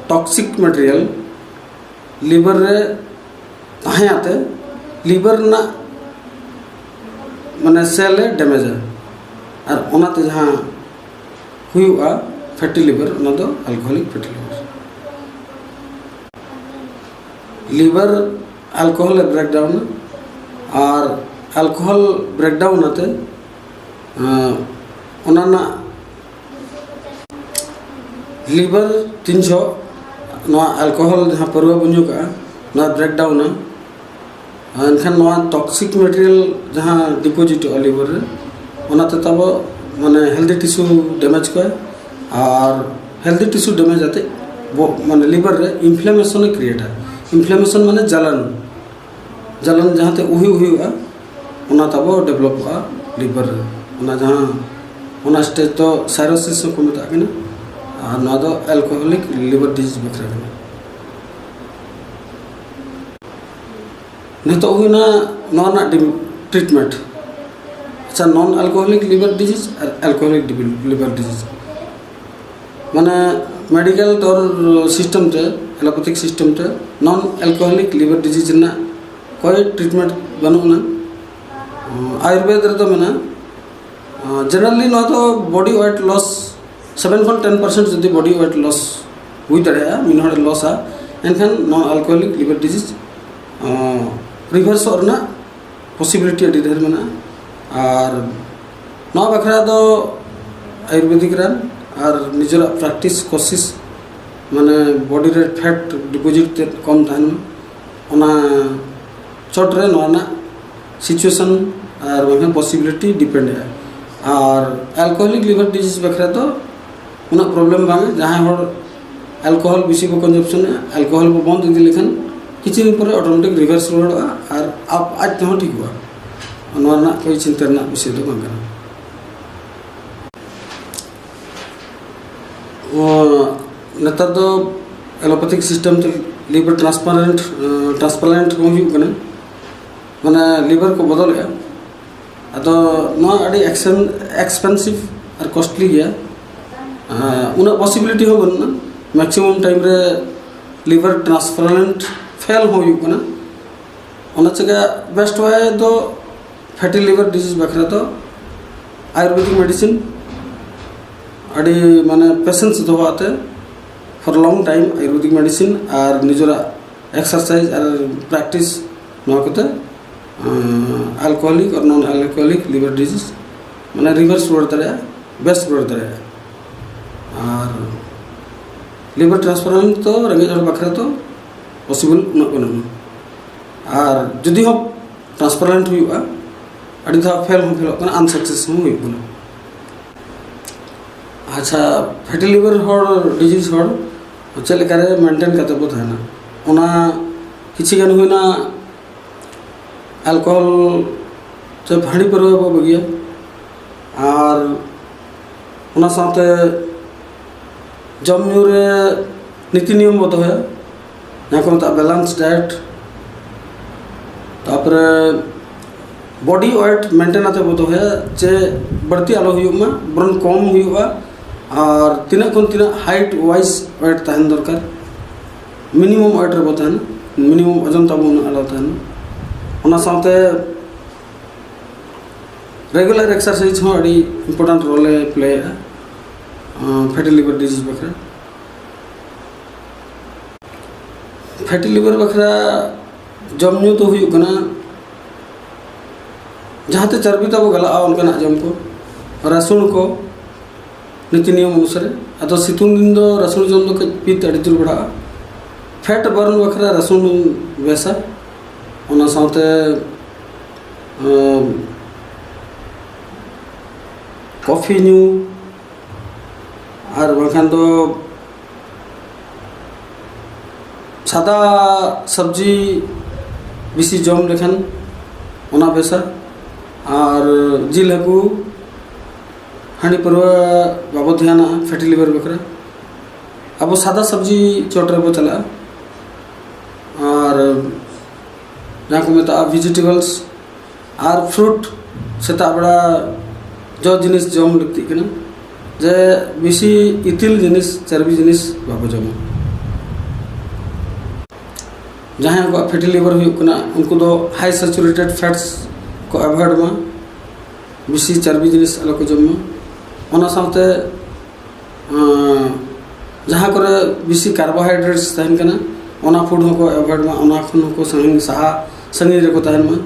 ᱴᱚᱠᱥᱤᱠ ᱢᱮᱴᱮᱨᱤᱭᱟᱞ ᱞᱤᱵᱷᱟᱨ ᱨᱮ ᱛᱟᱦᱮᱸ ᱟᱛᱮ ᱞᱤᱵᱷᱟᱨ ᱨᱮᱱᱟᱜ ᱢᱟᱱᱮ ᱥᱮᱞ ᱮ ᱰᱮᱢᱮᱡᱟ᱾ ᱟᱨ ᱚᱱᱟᱛᱮ ᱡᱟᱦᱟᱸ ᱦᱩᱭᱩᱜᱼᱟ ᱯᱷᱮᱴᱤ ᱞᱤᱵᱷᱟᱨ, ᱚᱱᱟ ᱫᱚ ᱟᱞᱠᱳᱦᱚᱞᱤᱠ ᱯᱷᱮᱴᱤ ᱞᱤᱵᱷᱟᱨ᱾ ᱞᱤᱵᱷᱟᱨ ᱟᱞᱠᱳᱦᱚᱞ ᱮ ᱵᱨᱮᱠᱰᱟᱣᱩᱱᱟ ᱟᱨ ᱟᱞᱠᱳᱦᱚᱞ ᱵᱨᱮᱠᱰᱟᱣᱩᱱ ᱟᱛᱮ ᱚᱱᱟ ᱨᱮᱱᱟᱜ ᱞᱤᱵᱷᱟᱨ ᱛᱤᱱ ᱡᱚᱦᱚᱜ ᱱᱚᱣᱟ ᱟᱞᱠᱳᱦᱚᱞ ᱡᱟᱦᱟᱸ ᱯᱟᱹᱨᱣᱟᱹ ᱵᱚᱱ ᱧᱩ ᱠᱟᱜᱼᱟ, ᱱᱚᱣᱟ ᱵᱨᱮᱠᱰᱟᱣᱩᱱᱟ, ᱮᱱᱠᱷᱟᱱ ᱱᱚᱣᱟ ᱴᱚᱠᱥᱤᱠ ᱢᱮᱴᱮᱨᱤᱭᱟᱞ ᱡᱟᱦᱟᱸ ᱰᱤᱯᱚᱡᱤᱴᱚᱜᱼᱟ ᱞᱤᱵᱷᱟᱨ ᱨᱮ, ᱚᱱᱟᱛᱮ ᱛᱟᱵᱚ ᱢᱟᱱᱮ ᱦᱮᱞᱫᱤ ᱴᱤᱥᱩ ᱰᱮᱢᱮᱡᱽ ᱠᱚᱣᱟ᱾ ᱟᱨ ᱦᱮᱞᱫᱤ ᱴᱤᱥᱩ ᱰᱮᱢᱮᱡᱽ ᱟᱛᱮ ᱵᱚ ᱢᱟᱱᱮ ᱞᱤᱵᱷᱟᱨ ᱨᱮ ᱤᱱᱯᱷᱞᱟᱢᱮᱥᱚᱱ ᱮ ᱠᱨᱤᱭᱮᱴᱟ᱾ ᱤᱱᱯᱷᱞᱟᱢᱮᱥᱚᱱ ᱢᱟᱱᱮ ᱡᱟᱞᱟᱱ, ᱡᱟᱞᱟᱱ ᱡᱟᱦᱟᱸᱛᱮ ᱩᱦᱤ ᱩᱦᱤ ᱦᱩᱭᱩᱜᱼᱟ, ᱚᱱᱟ ᱛᱟᱵᱚ ᱰᱮᱵᱷᱞᱚᱯᱚᱜᱼᱟ ᱞᱤᱵᱷᱟᱨ ᱨᱮ᱾ ᱚᱱᱟ ᱡᱟᱦᱟᱸ ᱚᱱᱟ ᱥᱴᱮᱡᱽ ᱫᱚ ᱥᱟᱭᱨᱳᱥᱤᱥ ᱦᱚᱸᱠᱚ ᱢᱮᱛᱟᱜ ᱠᱟᱱᱟ᱾ ᱟᱨ ᱱᱚᱣᱟ ᱫᱚ ᱟᱞᱠᱳᱦᱚᱞᱤᱠ ᱞᱤᱵᱷᱟᱨ ᱰᱤᱡᱤᱡᱽ ᱵᱟᱠᱷᱨᱟ ᱠᱟᱱᱟ᱾ ᱱᱤᱛᱚᱜ ᱦᱩᱭᱱᱟ ᱱᱚᱣᱟ ᱨᱮᱱᱟᱜ ᱴᱨᱤᱴᱢᱮᱱᱴ᱾ ᱟᱪᱪᱷᱟ, ᱱᱚᱱ ᱟᱞᱠᱳᱦᱚᱞᱤᱠ ᱞᱤᱵᱷᱟᱨ ᱰᱤᱡᱤᱡᱽ ᱟᱨ ᱟᱞᱠᱳᱦᱚᱞᱤᱠ ᱞᱤᱵᱷᱟᱨ ᱰᱤᱡᱤᱡᱽ, ᱢᱟᱱᱮ ᱢᱮᱰᱤᱠᱮᱞ ᱛᱚᱨ ᱥᱤᱥᱴᱮᱢ ᱛᱮ, ᱮᱞᱳᱯᱮᱛᱷᱤᱠ ᱥᱤᱥᱴᱮᱢ ᱛᱮ ᱱᱚᱱ ᱟᱞᱠᱳᱦᱚᱞᱤᱠ ᱞᱤᱵᱷᱟᱨ ᱰᱤᱡᱤᱡᱽ ᱨᱮᱱᱟᱜ ᱠᱚᱭ ᱴᱨᱤᱴᱢᱮᱱᱴ ᱵᱟᱹᱱᱩᱜ ᱟᱱᱟ᱾ ᱟᱭᱩᱨᱵᱮᱫ ᱨᱮᱫᱚ ᱢᱮᱱᱟᱜᱼᱟ᱾ ᱡᱮᱱᱟᱨᱟᱞᱤ ᱱᱚᱣᱟ ᱫᱚ ᱵᱚᱰᱤ ᱳᱭᱮᱴ ᱞᱚᱥ, ᱥᱮᱵᱷᱮᱱ ᱠᱷᱚᱱ ᱴᱮᱱ ᱯᱟᱨᱥᱮᱱᱴ ᱡᱩᱫᱤ ᱵᱚᱰᱤ ᱳᱭᱮᱴ ᱞᱚᱥ ᱦᱩᱭ ᱫᱟᱲᱮᱭᱟᱜᱼᱟ, ᱢᱤᱫ ᱦᱚᱲᱮ ᱞᱚᱥᱟ, ᱮᱱᱠᱷᱟᱱ ᱱᱚᱱ ᱟᱞᱠᱳᱦᱚᱞᱤᱠ ᱞᱤᱵᱷᱟᱨ ᱰᱤᱡᱤᱡᱽ ᱨᱤᱵᱷᱟᱨᱥᱚᱜ ᱨᱮᱱᱟᱜ ᱯᱚᱥᱤᱵᱤᱞᱤᱴᱤ ᱟᱹᱰᱤ ᱰᱷᱮᱨ ᱢᱮᱱᱟᱜᱼᱟ᱾ ᱟᱨ ᱱᱚᱣᱟ ᱵᱟᱠᱷᱨᱟ ᱫᱚ ᱟᱭᱩᱨᱵᱮᱫᱤᱠ ᱨᱟᱱ ᱟᱨ ᱱᱤᱡᱮᱨᱟᱜ ᱯᱨᱮᱠᱴᱤᱥ ᱠᱳᱥᱤᱥ, ᱢᱟᱱᱮ ᱵᱚᱰᱤ ᱨᱮ ᱯᱷᱮᱴ ᱰᱤᱯᱚᱡᱤᱴ ᱛᱮᱫ ᱠᱚᱢ ᱛᱟᱦᱮᱱ ᱢᱟ, ᱚᱱᱟ ᱪᱚᱴ ᱨᱮ ᱱᱚᱣᱟ ᱨᱮᱱᱟᱜ ᱥᱤᱪᱩᱭᱮᱥᱚᱱ ᱟᱨ ᱵᱟᱝᱠᱷᱟᱱ ᱯᱚᱥᱤᱵᱤᱞᱤᱴᱤ ᱰᱤᱯᱮᱱᱰ ᱮᱜᱼᱟ᱾ ᱟᱨ ᱟᱞᱠᱳᱦᱚᱞᱤᱠ ᱞᱤᱵᱷᱟᱨ ᱰᱤᱡᱤᱡᱽ ᱵᱟᱠᱷᱨᱟ ᱫᱚ ᱩᱱᱟᱹᱜ ᱯᱨᱚᱵᱞᱮᱢ ᱵᱟᱝ, ᱡᱟᱦᱟᱸᱭ ᱦᱚᱲ ᱟᱞᱠᱳᱦᱚᱞ ᱵᱮᱥᱤ ᱠᱚ ᱠᱚᱱᱡᱟᱢᱯᱥᱚᱱᱮᱜᱼᱟ, ᱟᱞᱠᱳᱦᱚᱞ ᱵᱚ ᱵᱚᱱᱫ ᱤᱫᱤ ᱞᱮᱠᱷᱟᱱ ᱠᱤᱪᱷᱩ ᱫᱤᱱ ᱯᱚᱨᱮ ᱚᱴᱳᱢᱮᱴᱤᱠ ᱨᱤᱵᱷᱟᱨᱥ ᱨᱩᱣᱟᱹᱲᱚᱜᱼᱟ ᱟᱨ ᱟᱯ ᱟᱡ ᱛᱮᱦᱚᱸ ᱴᱷᱤᱠᱚᱜᱼᱟ᱾ ᱱᱚᱣᱟ ᱨᱮᱱᱟᱜ ᱠᱳᱭ ᱪᱤᱱᱛᱟᱹ ᱨᱮᱱᱟᱜ ᱵᱤᱥᱚᱭ ᱫᱚ ᱵᱟᱝ ᱠᱟᱱᱟ᱾ ᱱᱮᱛᱟᱨ ᱫᱚ ᱮᱞᱳᱯᱮᱛᱷᱤᱠ ᱥᱤᱥᱴᱮᱢ ᱛᱮ ᱞᱤᱵᱷᱟᱨ ᱴᱨᱟᱱᱥᱯᱟᱨᱮᱱᱴ ᱴᱨᱟᱱᱥᱯᱞᱟᱱᱴ ᱦᱚᱸ ᱦᱩᱭᱩᱜ ᱠᱟᱱᱟ, ᱢᱟᱱᱮ ᱞᱤᱵᱷᱟᱨ ᱠᱚ ᱵᱚᱫᱚᱞᱮᱜᱼᱟ᱾ ᱟᱫᱚ ᱱᱚᱣᱟ ᱟᱹᱰᱤ ᱮᱠᱥᱮᱱ ᱮᱠᱥᱯᱮᱱᱥᱤᱵᱷ ᱟᱨ ᱠᱚᱥᱴᱞᱤ ᱜᱮᱭᱟ᱾ ᱩᱱᱟᱹᱜ ᱯᱚᱥᱤᱵᱤᱞᱤᱴᱤ ᱦᱚᱸ ᱵᱟᱹᱱᱩᱜᱼᱟ᱾ ᱢᱮᱠᱥᱤᱢᱟᱢ ᱴᱟᱭᱤᱢ ᱨᱮ ᱞᱤᱵᱷᱟᱨ ᱴᱨᱟᱱᱥᱯᱞᱟᱱᱴ ᱯᱷᱮᱞ ᱦᱚᱸ ᱦᱩᱭᱩᱜ ᱠᱟᱱᱟ᱾ ᱚᱱᱟ ᱪᱤᱠᱟ ᱵᱮᱥᱴ ᱣᱟᱭ ᱫᱚ ᱯᱷᱮᱴᱤ ᱞᱤᱵᱷᱟᱨ ᱰᱤᱡᱤᱡᱽ ᱵᱟᱠᱷᱨᱟ ᱫᱚ ᱟᱭᱩᱨᱵᱮᱫᱤᱠ ᱢᱮᱰᱤᱥᱤᱱ ᱟᱹᱰᱤ ᱢᱟᱱᱮ ᱯᱮᱥᱮᱱᱥ ᱫᱚᱦᱚ ᱟᱛᱮ for long time Ayurvedic medicine ᱟᱨ ᱱᱤᱡᱮᱨᱟᱜ ᱮᱠᱥᱟᱨᱥᱟᱭᱤᱡᱽ ᱟᱨ ᱯᱨᱮᱠᱴᱤᱥ, ᱱᱚᱣᱟ ᱠᱚᱛᱮ ᱟᱞᱠᱳᱦᱚᱞᱤᱠ ᱟᱨ ᱱᱚᱱ ᱟᱞᱠᱳᱦᱚᱞᱤᱠ ᱞᱤᱵᱷᱟᱨ ᱰᱤᱡᱤᱡᱽ ᱢᱟᱱᱮ ᱨᱤᱵᱷᱟᱨᱥ ᱨᱩᱣᱟᱹᱲ ᱫᱟᱲᱮᱭᱟᱜᱼᱟ, ᱵᱮᱥ ᱨᱩᱣᱟᱹᱲ ᱫᱟᱲᱮᱭᱟᱜᱼᱟ᱾ ᱟᱨ ᱞᱤᱵᱷᱟᱨ ᱴᱨᱟᱱᱥᱯᱞᱟᱱᱴ ᱫᱚ ᱨᱮᱸᱜᱮᱡ ᱦᱚᱲ ᱵᱟᱠᱷᱨᱟ ᱫᱚ ᱯᱚᱥᱤᱵᱚᱞ ᱩᱱᱟᱹᱜ ᱵᱟᱹᱱᱩᱜᱼᱟ᱾ ᱟᱨ ᱡᱩᱫᱤ ᱦᱚᱸ ᱴᱨᱟᱱᱥᱯᱞᱟᱱᱴ ᱦᱩᱭᱩᱜᱼᱟ, ᱟᱹᱰᱤ ᱫᱷᱟᱣ ᱯᱷᱮᱞ ᱦᱚᱸ ᱯᱷᱮᱞᱚᱜ ᱠᱟᱱᱟ, ᱟᱱᱥᱟᱠᱥᱮᱥ ᱦᱚᱸ ᱦᱩᱭᱩᱜ ᱠᱟᱱᱟ᱾ ᱟᱪᱪᱷᱟ, ᱯᱷᱮᱴᱤ ᱞᱤᱵᱷᱟᱨ ᱦᱚᱲ ᱰᱤᱡᱤᱡᱽ ᱦᱚᱲ ᱪᱮᱫ ᱞᱮᱠᱟᱨᱮ ᱢᱮᱱᱴᱮᱱ ᱠᱟᱛᱮ ᱵᱚ ᱛᱟᱦᱮᱱᱟ? ᱚᱱᱟ ᱠᱤᱪᱷᱤ ᱜᱟᱱ ᱦᱩᱭᱱᱟ, ᱟᱞᱠᱳᱦᱚᱞ ᱥᱮ ᱦᱟᱺᱰᱤ ᱯᱟᱹᱨᱣᱟᱹ ᱵᱚ ᱵᱟᱹᱜᱤᱭᱟ᱾ ᱟᱨ ᱚᱱᱟ ᱥᱟᱶᱛᱮ ᱡᱚᱢ ᱧᱩ ᱨᱮ ᱱᱤᱛᱤ ᱱᱤᱭᱚᱢ ᱵᱚ ᱫᱚᱦᱚᱭᱟ, ᱡᱟᱦᱟᱸ ᱠᱚ ᱢᱮᱛᱟᱜᱼᱟ ᱵᱮᱞᱮᱱᱥ ᱰᱟᱭᱮᱴ᱾ ᱛᱟᱨᱯᱚᱨᱮ ᱵᱚᱰᱤ ᱳᱭᱮᱴ ᱢᱮᱱᱴᱮᱱ ᱟᱛᱮ ᱵᱚ ᱫᱚᱦᱚᱭᱟ, ᱡᱮ ᱵᱟᱹᱲᱛᱤ ᱟᱞᱚ ᱦᱩᱭᱩᱜ ᱢᱟ, ᱵᱚᱨᱚᱝ ᱠᱚᱢ ᱦᱩᱭᱩᱜᱼᱟ᱾ ᱟᱨ ᱛᱤᱱᱟᱹᱜ ᱠᱷᱚᱱ ᱛᱤᱱᱟᱹᱜ ᱦᱟᱭᱤᱴ ᱣᱟᱭᱤᱡᱽ ᱳᱭᱮᱴ ᱛᱟᱦᱮᱱ ᱫᱚᱨᱠᱟᱨ, ᱢᱤᱱᱤᱢᱟᱢ ᱳᱭᱮᱴ ᱨᱮᱵᱚ ᱛᱟᱦᱮᱱᱟ, ᱢᱤᱱᱤᱢᱟᱢ ᱳᱡᱚᱱ ᱛᱟᱵᱚ ᱩᱱᱟᱹᱜ ᱟᱞᱚ ᱛᱟᱦᱮᱱᱟ᱾ ᱚᱱᱟ ᱥᱟᱶᱛᱮ ᱨᱮᱜᱩᱞᱟᱨ ᱮᱠᱥᱟᱨᱥᱟᱭᱤᱡᱽ ᱦᱚᱸ ᱟᱹᱰᱤ ᱤᱢᱯᱚᱨᱴᱮᱱᱴ ᱨᱳᱞᱮ ᱯᱞᱮᱭᱮᱫᱼᱟ ᱯᱷᱮᱴᱤ ᱞᱤᱵᱷᱟᱨ ᱰᱤᱡᱤᱡᱽ ᱵᱟᱠᱷᱨᱟ᱾ ᱯᱷᱮᱴᱤ ᱞᱤᱵᱷᱟᱨ ᱵᱟᱠᱷᱨᱟ ᱡᱚᱢ ᱧᱩ ᱫᱚ ᱦᱩᱭᱩᱜ ᱠᱟᱱᱟ, ᱡᱟᱦᱟᱸᱛᱮ ᱪᱟᱨᱵᱤ ᱛᱟᱵᱚ ᱜᱟᱞᱟᱜᱼᱟ, ᱚᱱᱠᱟᱱᱟᱜ ᱡᱚᱢ ᱠᱚ, ᱨᱟᱹᱥᱩᱱ ᱠᱚ, ᱱᱤᱛᱤ ᱱᱤᱭᱚᱢ ᱚᱱᱩᱥᱟᱨᱮ᱾ ᱟᱫᱚ ᱥᱤᱛᱩᱝ ᱫᱤᱱ ᱫᱚ ᱨᱟᱹᱥᱩᱱ ᱡᱚᱢ ᱫᱚ ᱠᱟᱹᱡ ᱯᱤᱛ ᱟᱹᱰᱤ ᱡᱳᱨ ᱵᱟᱲᱦᱟᱜᱼᱟ᱾ ᱯᱷᱮᱴ ᱵᱟᱨᱱ ᱵᱟᱠᱷᱨᱟ ᱨᱟᱹᱥᱩᱱ ᱵᱮᱥᱟ᱾ ᱚᱱᱟ ᱥᱟᱶᱛᱮ, ᱟᱸ, ᱠᱚᱯᱷᱤ ᱧᱩ, ᱟᱨ ᱵᱟᱝᱠᱷᱟᱱ ᱫᱚ ᱥᱟᱫᱟ ᱥᱚᱵᱽᱡᱤ ᱵᱮᱥᱤ ᱡᱚᱢ ᱞᱮᱠᱷᱟᱱ ᱚᱱᱟ ᱵᱮᱥᱟ᱾ ᱟᱨ ᱡᱤᱞ ᱦᱟᱹᱠᱩ, ᱦᱟᱺᱰᱤ ᱯᱟᱹᱨᱣᱟᱹ ᱵᱟᱵᱚ ᱫᱷᱮᱭᱟᱱᱟᱜᱼᱟ ᱯᱷᱮᱴᱤ ᱞᱤᱵᱷᱟᱨ ᱵᱟᱠᱷᱨᱟ᱾ ᱟᱵᱚ ᱥᱟᱫᱟ ᱥᱚᱵᱽᱡᱤ ᱪᱚᱴ ᱨᱮᱵᱚ ᱪᱟᱞᱟᱜᱼᱟ᱾ ᱟᱨ ᱡᱟᱦᱟᱸ ᱠᱚ ᱢᱮᱛᱟᱜᱼᱟ ᱵᱷᱮᱡᱤᱴᱮᱵᱚᱞᱥ ᱟᱨ ᱯᱷᱨᱩᱴ, ᱥᱮᱛᱟᱜ ᱵᱮᱲᱟ ᱡᱚ ᱡᱤᱱᱤᱥ ᱡᱚᱢ ᱞᱟᱹᱠᱛᱤᱜ ᱠᱟᱱᱟ, ᱡᱮ ᱵᱮᱥᱤ ᱤᱛᱤᱞ ᱡᱤᱱᱤᱥ, ᱪᱟᱨᱵᱤ ᱡᱤᱱᱤᱥ ᱵᱟᱵᱚ ᱡᱚᱢᱟ᱾ ᱡᱟᱦᱟᱸᱭ ᱠᱚᱣᱟᱜ ᱯᱷᱮᱴᱤ ᱞᱤᱵᱷᱟᱨ ᱦᱩᱭᱩᱜ ᱠᱟᱱᱟ, ᱩᱱᱠᱩ ᱫᱚ ᱦᱟᱭ ᱥᱮᱪᱩᱨᱮᱴᱮᱰ ᱯᱷᱮᱴᱥ ᱠᱚ ᱮᱵᱷᱚᱭᱮᱰ ᱢᱟ, ᱵᱮᱥᱤ ᱪᱟᱨᱵᱤ ᱡᱤᱱᱤᱥ ᱟᱞᱚ ᱠᱚ ᱡᱚᱢ ᱢᱟ᱾ ᱚᱱᱟ ᱥᱟᱶᱛᱮ ᱟᱸ, ᱡᱟᱦᱟᱸ ᱠᱚᱨᱮ ᱵᱮᱥᱤ ᱠᱟᱨᱵᱳᱦᱟᱭᱰᱨᱮᱴᱥ ᱛᱟᱦᱮᱱ ᱠᱟᱱᱟ, ᱚᱱᱟ ᱯᱷᱩᱰ ᱦᱚᱸᱠᱚ ᱮᱵᱷᱚᱭᱮᱰ ᱢᱟ, ᱚᱱᱟ ᱠᱷᱚᱱ ᱦᱚᱸᱠᱚ ᱥᱟᱺᱜᱤᱧ, ᱥᱟᱦᱟ ᱥᱟᱺᱜᱤᱧ ᱨᱮᱠᱚ ᱛᱟᱦᱮᱱ ᱢᱟ᱾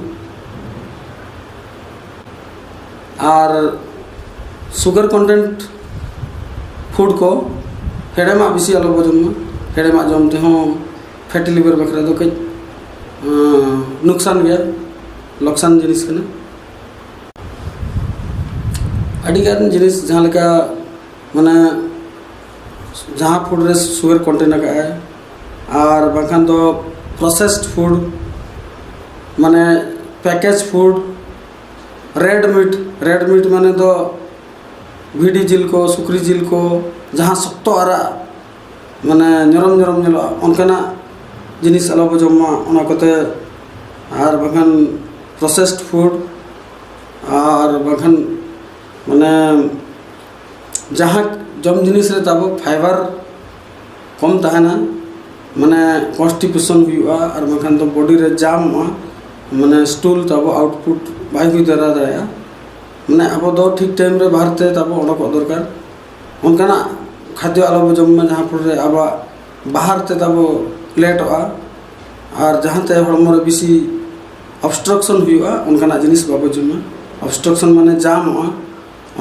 ᱟᱨ ᱥᱩᱜᱟᱨ ᱠᱚᱱᱴᱮᱱᱴ ᱯᱷᱩᱰ ᱠᱚ, ᱦᱮᱲᱮᱢᱟᱜ ᱵᱮᱥᱤ ᱟᱞᱚ ᱵᱚ ᱡᱚᱢ ᱢᱟ᱾ ᱦᱮᱲᱮᱢᱟᱜ ᱡᱚᱢ ᱛᱮᱦᱚᱸ ᱯᱷᱮᱴᱤ ᱞᱤᱵᱷᱟᱨ ᱵᱟᱠᱷᱨᱟ ᱫᱚ ᱠᱟᱹᱡ, ᱟᱸ, ᱱᱩᱠᱥᱟᱱ ᱜᱮᱭᱟ, ᱞᱚᱠᱥᱟᱱ ᱡᱤᱱᱤᱥ ᱠᱟᱱᱟ᱾ ᱟᱹᱰᱤᱜᱟᱱ ᱡᱤᱱᱤᱥ ᱡᱟᱦᱟᱸ ᱞᱮᱠᱟ, ᱢᱟᱱᱮ, ᱡᱟᱦᱟᱸ ᱯᱷᱩᱰ ᱨᱮ ᱥᱩᱜᱟᱨ ᱠᱚᱱᱴᱮᱱ ᱟᱠᱟᱫᱼᱟᱭ, ᱟᱨ ᱵᱟᱝᱠᱷᱟᱱ ᱫᱚ ᱯᱨᱚᱥᱮᱥᱰ ᱯᱷᱩᱰ, ᱢᱟᱱᱮ package food, red Meet, red Meet ᱢᱟᱱᱮ ᱫᱚ ᱵᱷᱤᱰᱤ ᱡᱤᱞ ᱠᱚ, ᱥᱩᱠᱨᱤ ᱡᱤᱞ ᱠᱚ, ᱡᱟᱦᱟᱸ ᱥᱚᱠᱛᱚ ᱟᱨᱟᱜ, ᱢᱟᱱᱮ ᱧᱚᱨᱚᱢ ᱧᱚᱨᱚᱢ ᱧᱮᱞᱚᱜᱼᱟ, ᱚᱱᱠᱟᱱᱟᱜ ᱡᱤᱱᱤᱥ ᱟᱞᱚ ᱵᱚ ᱡᱚᱢ ᱢᱟ᱾ ᱚᱱᱟ ᱠᱚᱛᱮ, ᱟᱨ ᱵᱟᱝᱠᱷᱟᱱ ᱯᱨᱚᱥᱮᱥᱰ ᱯᱷᱩᱰ, ᱟᱨ ᱵᱟᱝᱠᱷᱟᱱ ᱢᱟᱱᱮ ᱡᱟᱦᱟᱸ ᱡᱚᱢ ᱡᱤᱱᱤᱥ ᱨᱮ ᱛᱟᱵᱚ ᱯᱷᱟᱭᱵᱟᱨ ᱠᱚᱢ ᱛᱟᱦᱮᱱᱟ, ᱢᱟᱱᱮ ᱠᱚᱱᱥᱴᱤᱯᱮᱥᱚᱱ ᱦᱩᱭᱩᱜᱼᱟ, ᱟᱨ ᱵᱟᱝᱠᱷᱟᱱ ᱫᱚ ᱵᱚᱰᱤ ᱨᱮ ᱡᱟᱢᱚᱜᱼᱟ, ᱢᱟᱱᱮ ᱥᱴᱩᱞ ᱛᱟᱵᱚ ᱟᱣᱩᱴᱯᱩᱴ ᱵᱟᱭ ᱦᱩᱭ ᱫᱟᱨᱟ ᱫᱟᱲᱮᱭᱟᱜᱼᱟ᱾ ᱢᱟᱱᱮ ᱟᱵᱚ ᱫᱚ ᱴᱷᱤᱠ ᱴᱟᱭᱤᱢ ᱨᱮ ᱵᱟᱦᱟᱨ ᱛᱮ ᱛᱟᱵᱚ ᱚᱰᱚᱠᱚᱜ ᱫᱚᱨᱠᱟᱨ᱾ ᱚᱱᱠᱟᱱᱟᱜ ᱠᱷᱟᱫᱽᱭᱚ ᱟᱞᱚ ᱵᱚ ᱡᱚᱢ ᱢᱟ, ᱡᱟᱦᱟᱸ ᱯᱷᱚᱞ ᱨᱮ ᱟᱵᱚᱣᱟᱜ ᱵᱟᱦᱟᱨ ᱛᱮ ᱛᱟᱵᱚ ᱞᱮᱴᱚᱜᱼᱟ᱾ ᱟᱨ ᱡᱟᱦᱟᱸᱛᱮ ᱦᱚᱲᱢᱚ ᱨᱮ ᱵᱮᱥᱤ ᱚᱵᱥᱴᱨᱟᱠᱥᱚᱱ ᱦᱩᱭᱩᱜᱼᱟ, ᱚᱱᱠᱟᱱᱟᱜ ᱡᱤᱱᱤᱥ ᱵᱟᱵᱚ ᱡᱚᱢᱟ᱾ ᱚᱵᱥᱴᱨᱟᱠᱥᱚᱱ ᱢᱟᱱᱮ ᱡᱟᱢᱚᱜᱼᱟ,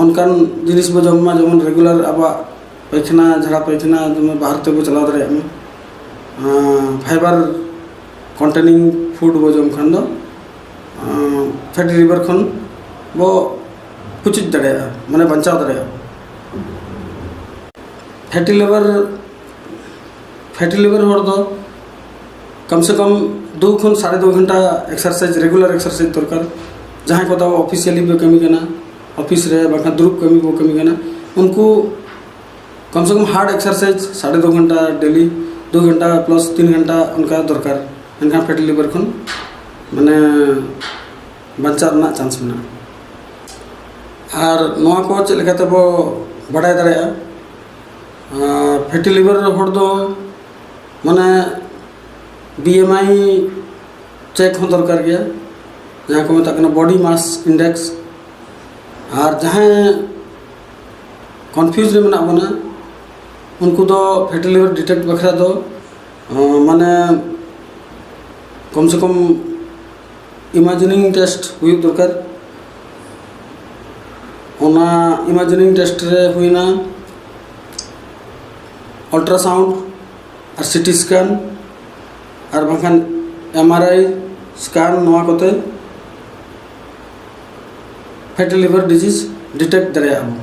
ᱚᱱᱠᱟᱱ ᱡᱤᱱᱤᱥ ᱵᱚ ᱡᱚᱢ ᱢᱟ, ᱡᱮᱢᱚᱱ ᱨᱮᱜᱩᱞᱟᱨ ᱟᱵᱚᱣᱟᱜ ᱯᱟᱭᱠᱷᱟᱱᱟ, ᱡᱷᱟᱲᱟ ᱯᱟᱭᱠᱷᱟᱱᱟ ᱡᱮᱢᱚᱱ ᱵᱟᱦᱨᱮ ᱛᱮᱵᱚ ᱪᱟᱞᱟᱣ ᱫᱟᱲᱮᱭᱟᱜ ᱢᱟ᱾ ᱯᱷᱟᱭᱵᱟᱨ ᱠᱚᱱᱴᱮᱱᱤᱝ ᱯᱷᱩᱰ ᱵᱚ ᱡᱚᱢ ᱠᱷᱟᱱ ᱫᱚ ᱯᱷᱮᱴᱤ ᱞᱤᱵᱷᱟᱨ ᱠᱷᱚᱱ ᱵᱚ ᱯᱩᱪᱩᱡ ᱫᱟᱲᱮᱭᱟᱜᱼᱟ, ᱢᱟᱱᱮ ᱵᱟᱧᱪᱟᱣ ᱫᱟᱲᱮᱭᱟᱜᱼᱟ᱾ ᱯᱷᱮᱴᱤ ᱞᱤᱵᱷᱟᱨ ᱯᱷᱮᱴᱤ ᱞᱤᱵᱷᱟᱨ ᱦᱚᱲ ᱫᱚ ᱠᱚᱢ ᱥᱮ ᱠᱚᱢ ᱫᱩ ᱠᱷᱚᱱ ᱥᱟᱲᱮ ᱫᱩ ᱜᱷᱚᱱᱴᱟ ᱮᱠᱥᱟᱨᱥᱟᱭᱤᱡᱽ, ᱨᱮᱜᱩᱞᱟᱨ ᱮᱠᱥᱟᱨᱥᱟᱭᱤᱡᱽ ᱫᱚᱨᱠᱟᱨ᱾ ᱡᱟᱦᱟᱸᱭ ᱠᱚᱫᱚ ᱚᱯᱷᱤᱥᱤᱭᱟᱞᱤ ᱵᱚ ᱠᱟᱹᱢᱤ ᱠᱟᱱᱟ, ᱚᱯᱷᱤᱥ ᱨᱮ ᱵᱟᱝᱠᱷᱟᱱ ᱫᱩᱲᱩᱵ ᱠᱟᱹᱢᱤ ᱵᱚ ᱠᱟᱹᱢᱤ ᱠᱟᱱᱟ, ᱩᱱᱠᱩ ᱠᱚᱢ ᱥᱮ ᱠᱚᱢ ᱦᱟᱨᱰ ᱮᱠᱥᱟᱨᱥᱟᱭᱤᱡᱽ ᱥᱟᱲᱮ ᱫᱩ ᱜᱷᱚᱱᱴᱟ ᱰᱮᱞᱤ, ᱫᱩ ᱜᱷᱚᱱᱴᱟ ᱯᱞᱟᱥ ᱛᱤᱱ ᱜᱷᱚᱱᱴᱟ ᱚᱱᱠᱟ ᱫᱚᱨᱠᱟᱨ᱾ ᱮᱱᱠᱷᱟᱱ ᱯᱷᱮᱴᱤ ᱞᱤᱵᱷᱟᱨ ᱠᱷᱚᱱ ᱢᱟᱱᱮ ᱵᱟᱧᱪᱟᱣ ᱨᱮᱱᱟᱜ ᱪᱟᱱᱥ ᱢᱮᱱᱟᱜᱼᱟ᱾ ᱟᱨ ᱱᱚᱣᱟ ᱠᱚ ᱪᱮᱫ ᱞᱮᱠᱟᱛᱮ ᱵᱚ ᱵᱟᱰᱟᱭ ᱫᱟᱲᱮᱭᱟᱜᱼᱟ? ᱯᱷᱮᱴᱤ ᱞᱤᱵᱷᱟᱨ ᱦᱚᱲ ᱫᱚ ᱢᱟᱱᱮ ᱵᱤ ᱮᱢ ᱟᱭ ᱪᱮᱠ ᱦᱚᱸ ᱫᱚᱨᱠᱟᱨ ᱜᱮᱭᱟ, ᱡᱟᱦᱟᱸ ᱠᱚ ᱢᱮᱛᱟᱜ ᱠᱟᱱᱟ ᱵᱚᱰᱤ ᱢᱟᱥ ᱤᱱᱰᱮᱠᱥ᱾ ᱟᱨ ᱡᱟᱦᱟᱸᱭ ᱠᱚᱱᱯᱷᱤᱭᱩᱡᱽ ᱨᱮ ᱢᱮᱱᱟᱜ ᱵᱚᱱᱟ, ᱩᱱᱠᱩ ᱫᱚ ᱯᱷᱮᱴᱤ ᱞᱤᱵᱷᱟᱨ ᱰᱤᱴᱮᱠᱴ ᱵᱟᱠᱷᱨᱟ ᱫᱚ ᱢᱟᱱᱮ ᱠᱚᱢ ᱥᱮ ᱠᱚᱢ ᱤᱢᱟᱡᱤᱱᱤᱝ ᱴᱮᱥᱴ ᱦᱩᱭᱩᱜ ᱫᱚᱨᱠᱟᱨ᱾ ᱚᱱᱟ ᱤᱢᱟᱡᱤᱱᱤᱝ ᱴᱮᱥᱴ ᱨᱮ ᱦᱩᱭᱱᱟ ᱟᱞᱴᱨᱟᱥᱟᱣᱩᱱᱰ ᱟᱨ ᱥᱤᱴᱤ ᱥᱠᱮᱱ ᱟᱨ ᱵᱟᱝᱠᱷᱟᱱ ᱮᱢ ᱟᱨ ᱟᱭ ᱥᱠᱮᱱ, ᱱᱚᱣᱟ ᱠᱚᱛᱮ ᱯᱷᱮᱴᱤ ᱞᱤᱵᱷᱟᱨ ᱰᱤᱡᱤᱡᱽ ᱰᱤᱴᱮᱠᱴ ᱫᱟᱲᱮᱭᱟᱜᱼᱟ ᱵᱚᱱ᱾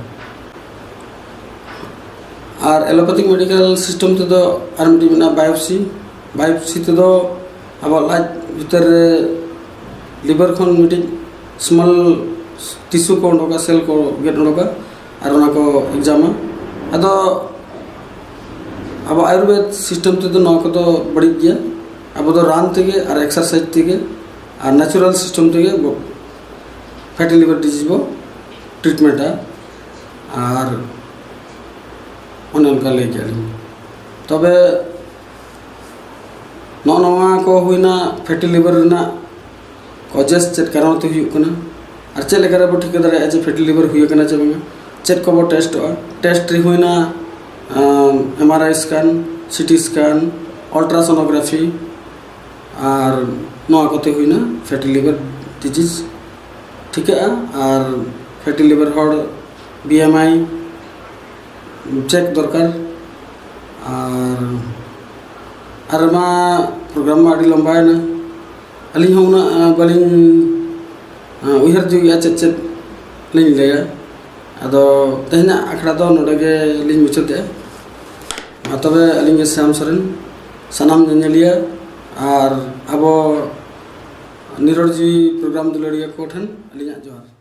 ᱟᱨ ᱮᱞᱳᱯᱮᱛᱷᱤᱠ ᱢᱮᱰᱤᱠᱮᱞ ᱥᱤᱥᱴᱮᱢ ᱛᱮᱫᱚ ᱟᱨ ᱢᱤᱫᱴᱤᱡ ᱢᱮᱱᱟᱜᱼᱟ ᱵᱟᱭᱳᱯᱥᱤ᱾ ᱵᱟᱭᱳᱯᱥᱤ ᱛᱮᱫᱚ ᱟᱵᱚᱣᱟᱜ ᱞᱟᱡ ᱵᱷᱤᱛᱟᱹᱨ ᱨᱮ ᱞᱤᱵᱷᱟᱨ ᱠᱷᱚᱱ ᱢᱤᱫᱴᱤᱡ ᱥᱢᱚᱞ ᱴᱤᱥᱩ ᱠᱚ ᱚᱰᱚᱠᱟ, ᱥᱮᱞ ᱠᱚ ᱜᱮᱫ ᱚᱰᱚᱠᱟ, ᱟᱨ ᱚᱱᱟ ᱠᱚ ᱮᱠᱡᱟᱢᱟ᱾ ᱟᱫᱚ ᱟᱵᱚ ᱟᱭᱩᱨᱵᱮᱫ ᱥᱤᱥᱴᱮᱢ ᱛᱮᱫᱚ ᱱᱚᱣᱟ ᱠᱚᱫᱚ ᱵᱟᱹᱲᱤᱡ ᱜᱮᱭᱟ᱾ ᱟᱵᱚ ᱫᱚ ᱨᱟᱱ ᱛᱮᱜᱮ ᱟᱨ ᱮᱠᱥᱟᱨᱥᱟᱭᱤᱡᱽ ᱛᱮᱜᱮ ᱟᱨ ᱱᱮᱪᱟᱨᱟᱞ ᱥᱤᱥᱴᱮᱢ ᱛᱮᱜᱮ ᱯᱷᱮᱴᱤ ᱞᱤᱵᱷᱟᱨ ᱰᱤᱡᱤᱡᱽ ᱵᱚ ᱴᱨᱤᱴᱢᱮᱱᱴᱟ᱾ ᱟᱨ ᱚᱱᱮ ᱚᱱᱠᱟ ᱞᱟᱹᱭ ᱠᱮᱫ ᱞᱤᱧ᱾ ᱛᱚᱵᱮ ᱱᱚᱜᱼᱚ ᱱᱚᱣᱟ ᱠᱚ ᱦᱩᱭᱱᱟ ᱯᱷᱮᱴᱤ ᱞᱤᱵᱷᱟᱨ ᱨᱮᱱᱟᱜ ᱠᱚᱡᱮᱥ, ᱪᱮᱫ ᱠᱟᱨᱚᱱ ᱛᱮ ᱦᱩᱭᱩᱜ ᱠᱟᱱᱟ ᱟᱨ ᱪᱮᱫ ᱞᱮᱠᱟ ᱨᱮᱵᱚ ᱴᱷᱤᱠᱟᱹ ᱫᱟᱲᱮᱭᱟᱜᱼᱟ ᱡᱮ ᱯᱷᱮᱴᱤ ᱞᱤᱵᱷᱟᱨ ᱦᱩᱭ ᱟᱠᱟᱱᱟ ᱪᱮ ᱵᱟᱝᱟ᱾ ᱪᱮᱫ ᱠᱚᱵᱚ ᱴᱮᱥᱴᱚᱜᱼᱟ? ᱴᱮᱥᱴ ᱨᱮ ᱦᱩᱭᱱᱟ ᱮᱢ ᱟᱨ I scan, CT scan, ultrasonography, ᱟᱨ ᱱᱚᱣᱟ ᱠᱚᱛᱮ ᱦᱩᱭᱱᱟ ᱯᱷᱮᱴᱤ ᱞᱤᱵᱷᱟᱨ ᱰᱤᱡᱤᱡᱽ ᱴᱷᱤᱠᱟᱹᱜᱼᱟ᱾ ᱟᱨ ᱯᱷᱮᱴᱤ ᱞᱤᱵᱷᱟᱨ ᱦᱚᱲ ᱵᱤ ᱮᱢ ᱟᱭ ᱪᱮᱠ ᱫᱚᱨᱠᱟᱨ᱾ ᱟᱨ ᱟᱨ ᱢᱟ ᱯᱨᱳᱜᱨᱟᱢ ᱢᱟ ᱟᱹᱰᱤ ᱞᱚᱢᱵᱟᱭᱮᱱᱟ, ᱟᱹᱞᱤᱧ ᱦᱚᱸ ᱩᱱᱟᱹᱜ ᱵᱟᱹᱞᱤᱧ ᱩᱭᱦᱟᱹᱨ ᱡᱩᱜᱮᱜᱼᱟ ᱪᱮᱫ ᱪᱮᱫ ᱞᱤᱧ ᱞᱟᱹᱭᱟ᱾ ᱟᱫᱚ ᱛᱮᱦᱮᱧᱟᱜ ᱟᱠᱷᱲᱟ ᱫᱚ ᱱᱚᱰᱮ ᱜᱮ ᱞᱤᱧ ᱢᱩᱪᱟᱹᱫᱮᱜᱼᱟ᱾ ᱢᱟ ᱛᱚᱵᱮ, ᱟᱹᱞᱤᱧ ᱜᱮ ᱥᱭᱟᱢ ᱥᱚᱨᱮᱱ, ᱥᱟᱱᱟᱢ ᱧᱮᱧᱮᱞᱤᱭᱟᱹ ᱟᱨ ᱟᱵᱚ ᱱᱤᱨᱚᱲ ᱡᱤᱣᱤ ᱯᱨᱳᱜᱨᱟᱢ ᱫᱩᱞᱟᱹᱲᱤᱭᱟᱹ ᱠᱚ ᱴᱷᱮᱱ ᱟᱹᱞᱤᱧᱟᱜ ᱡᱚᱦᱟᱨ᱾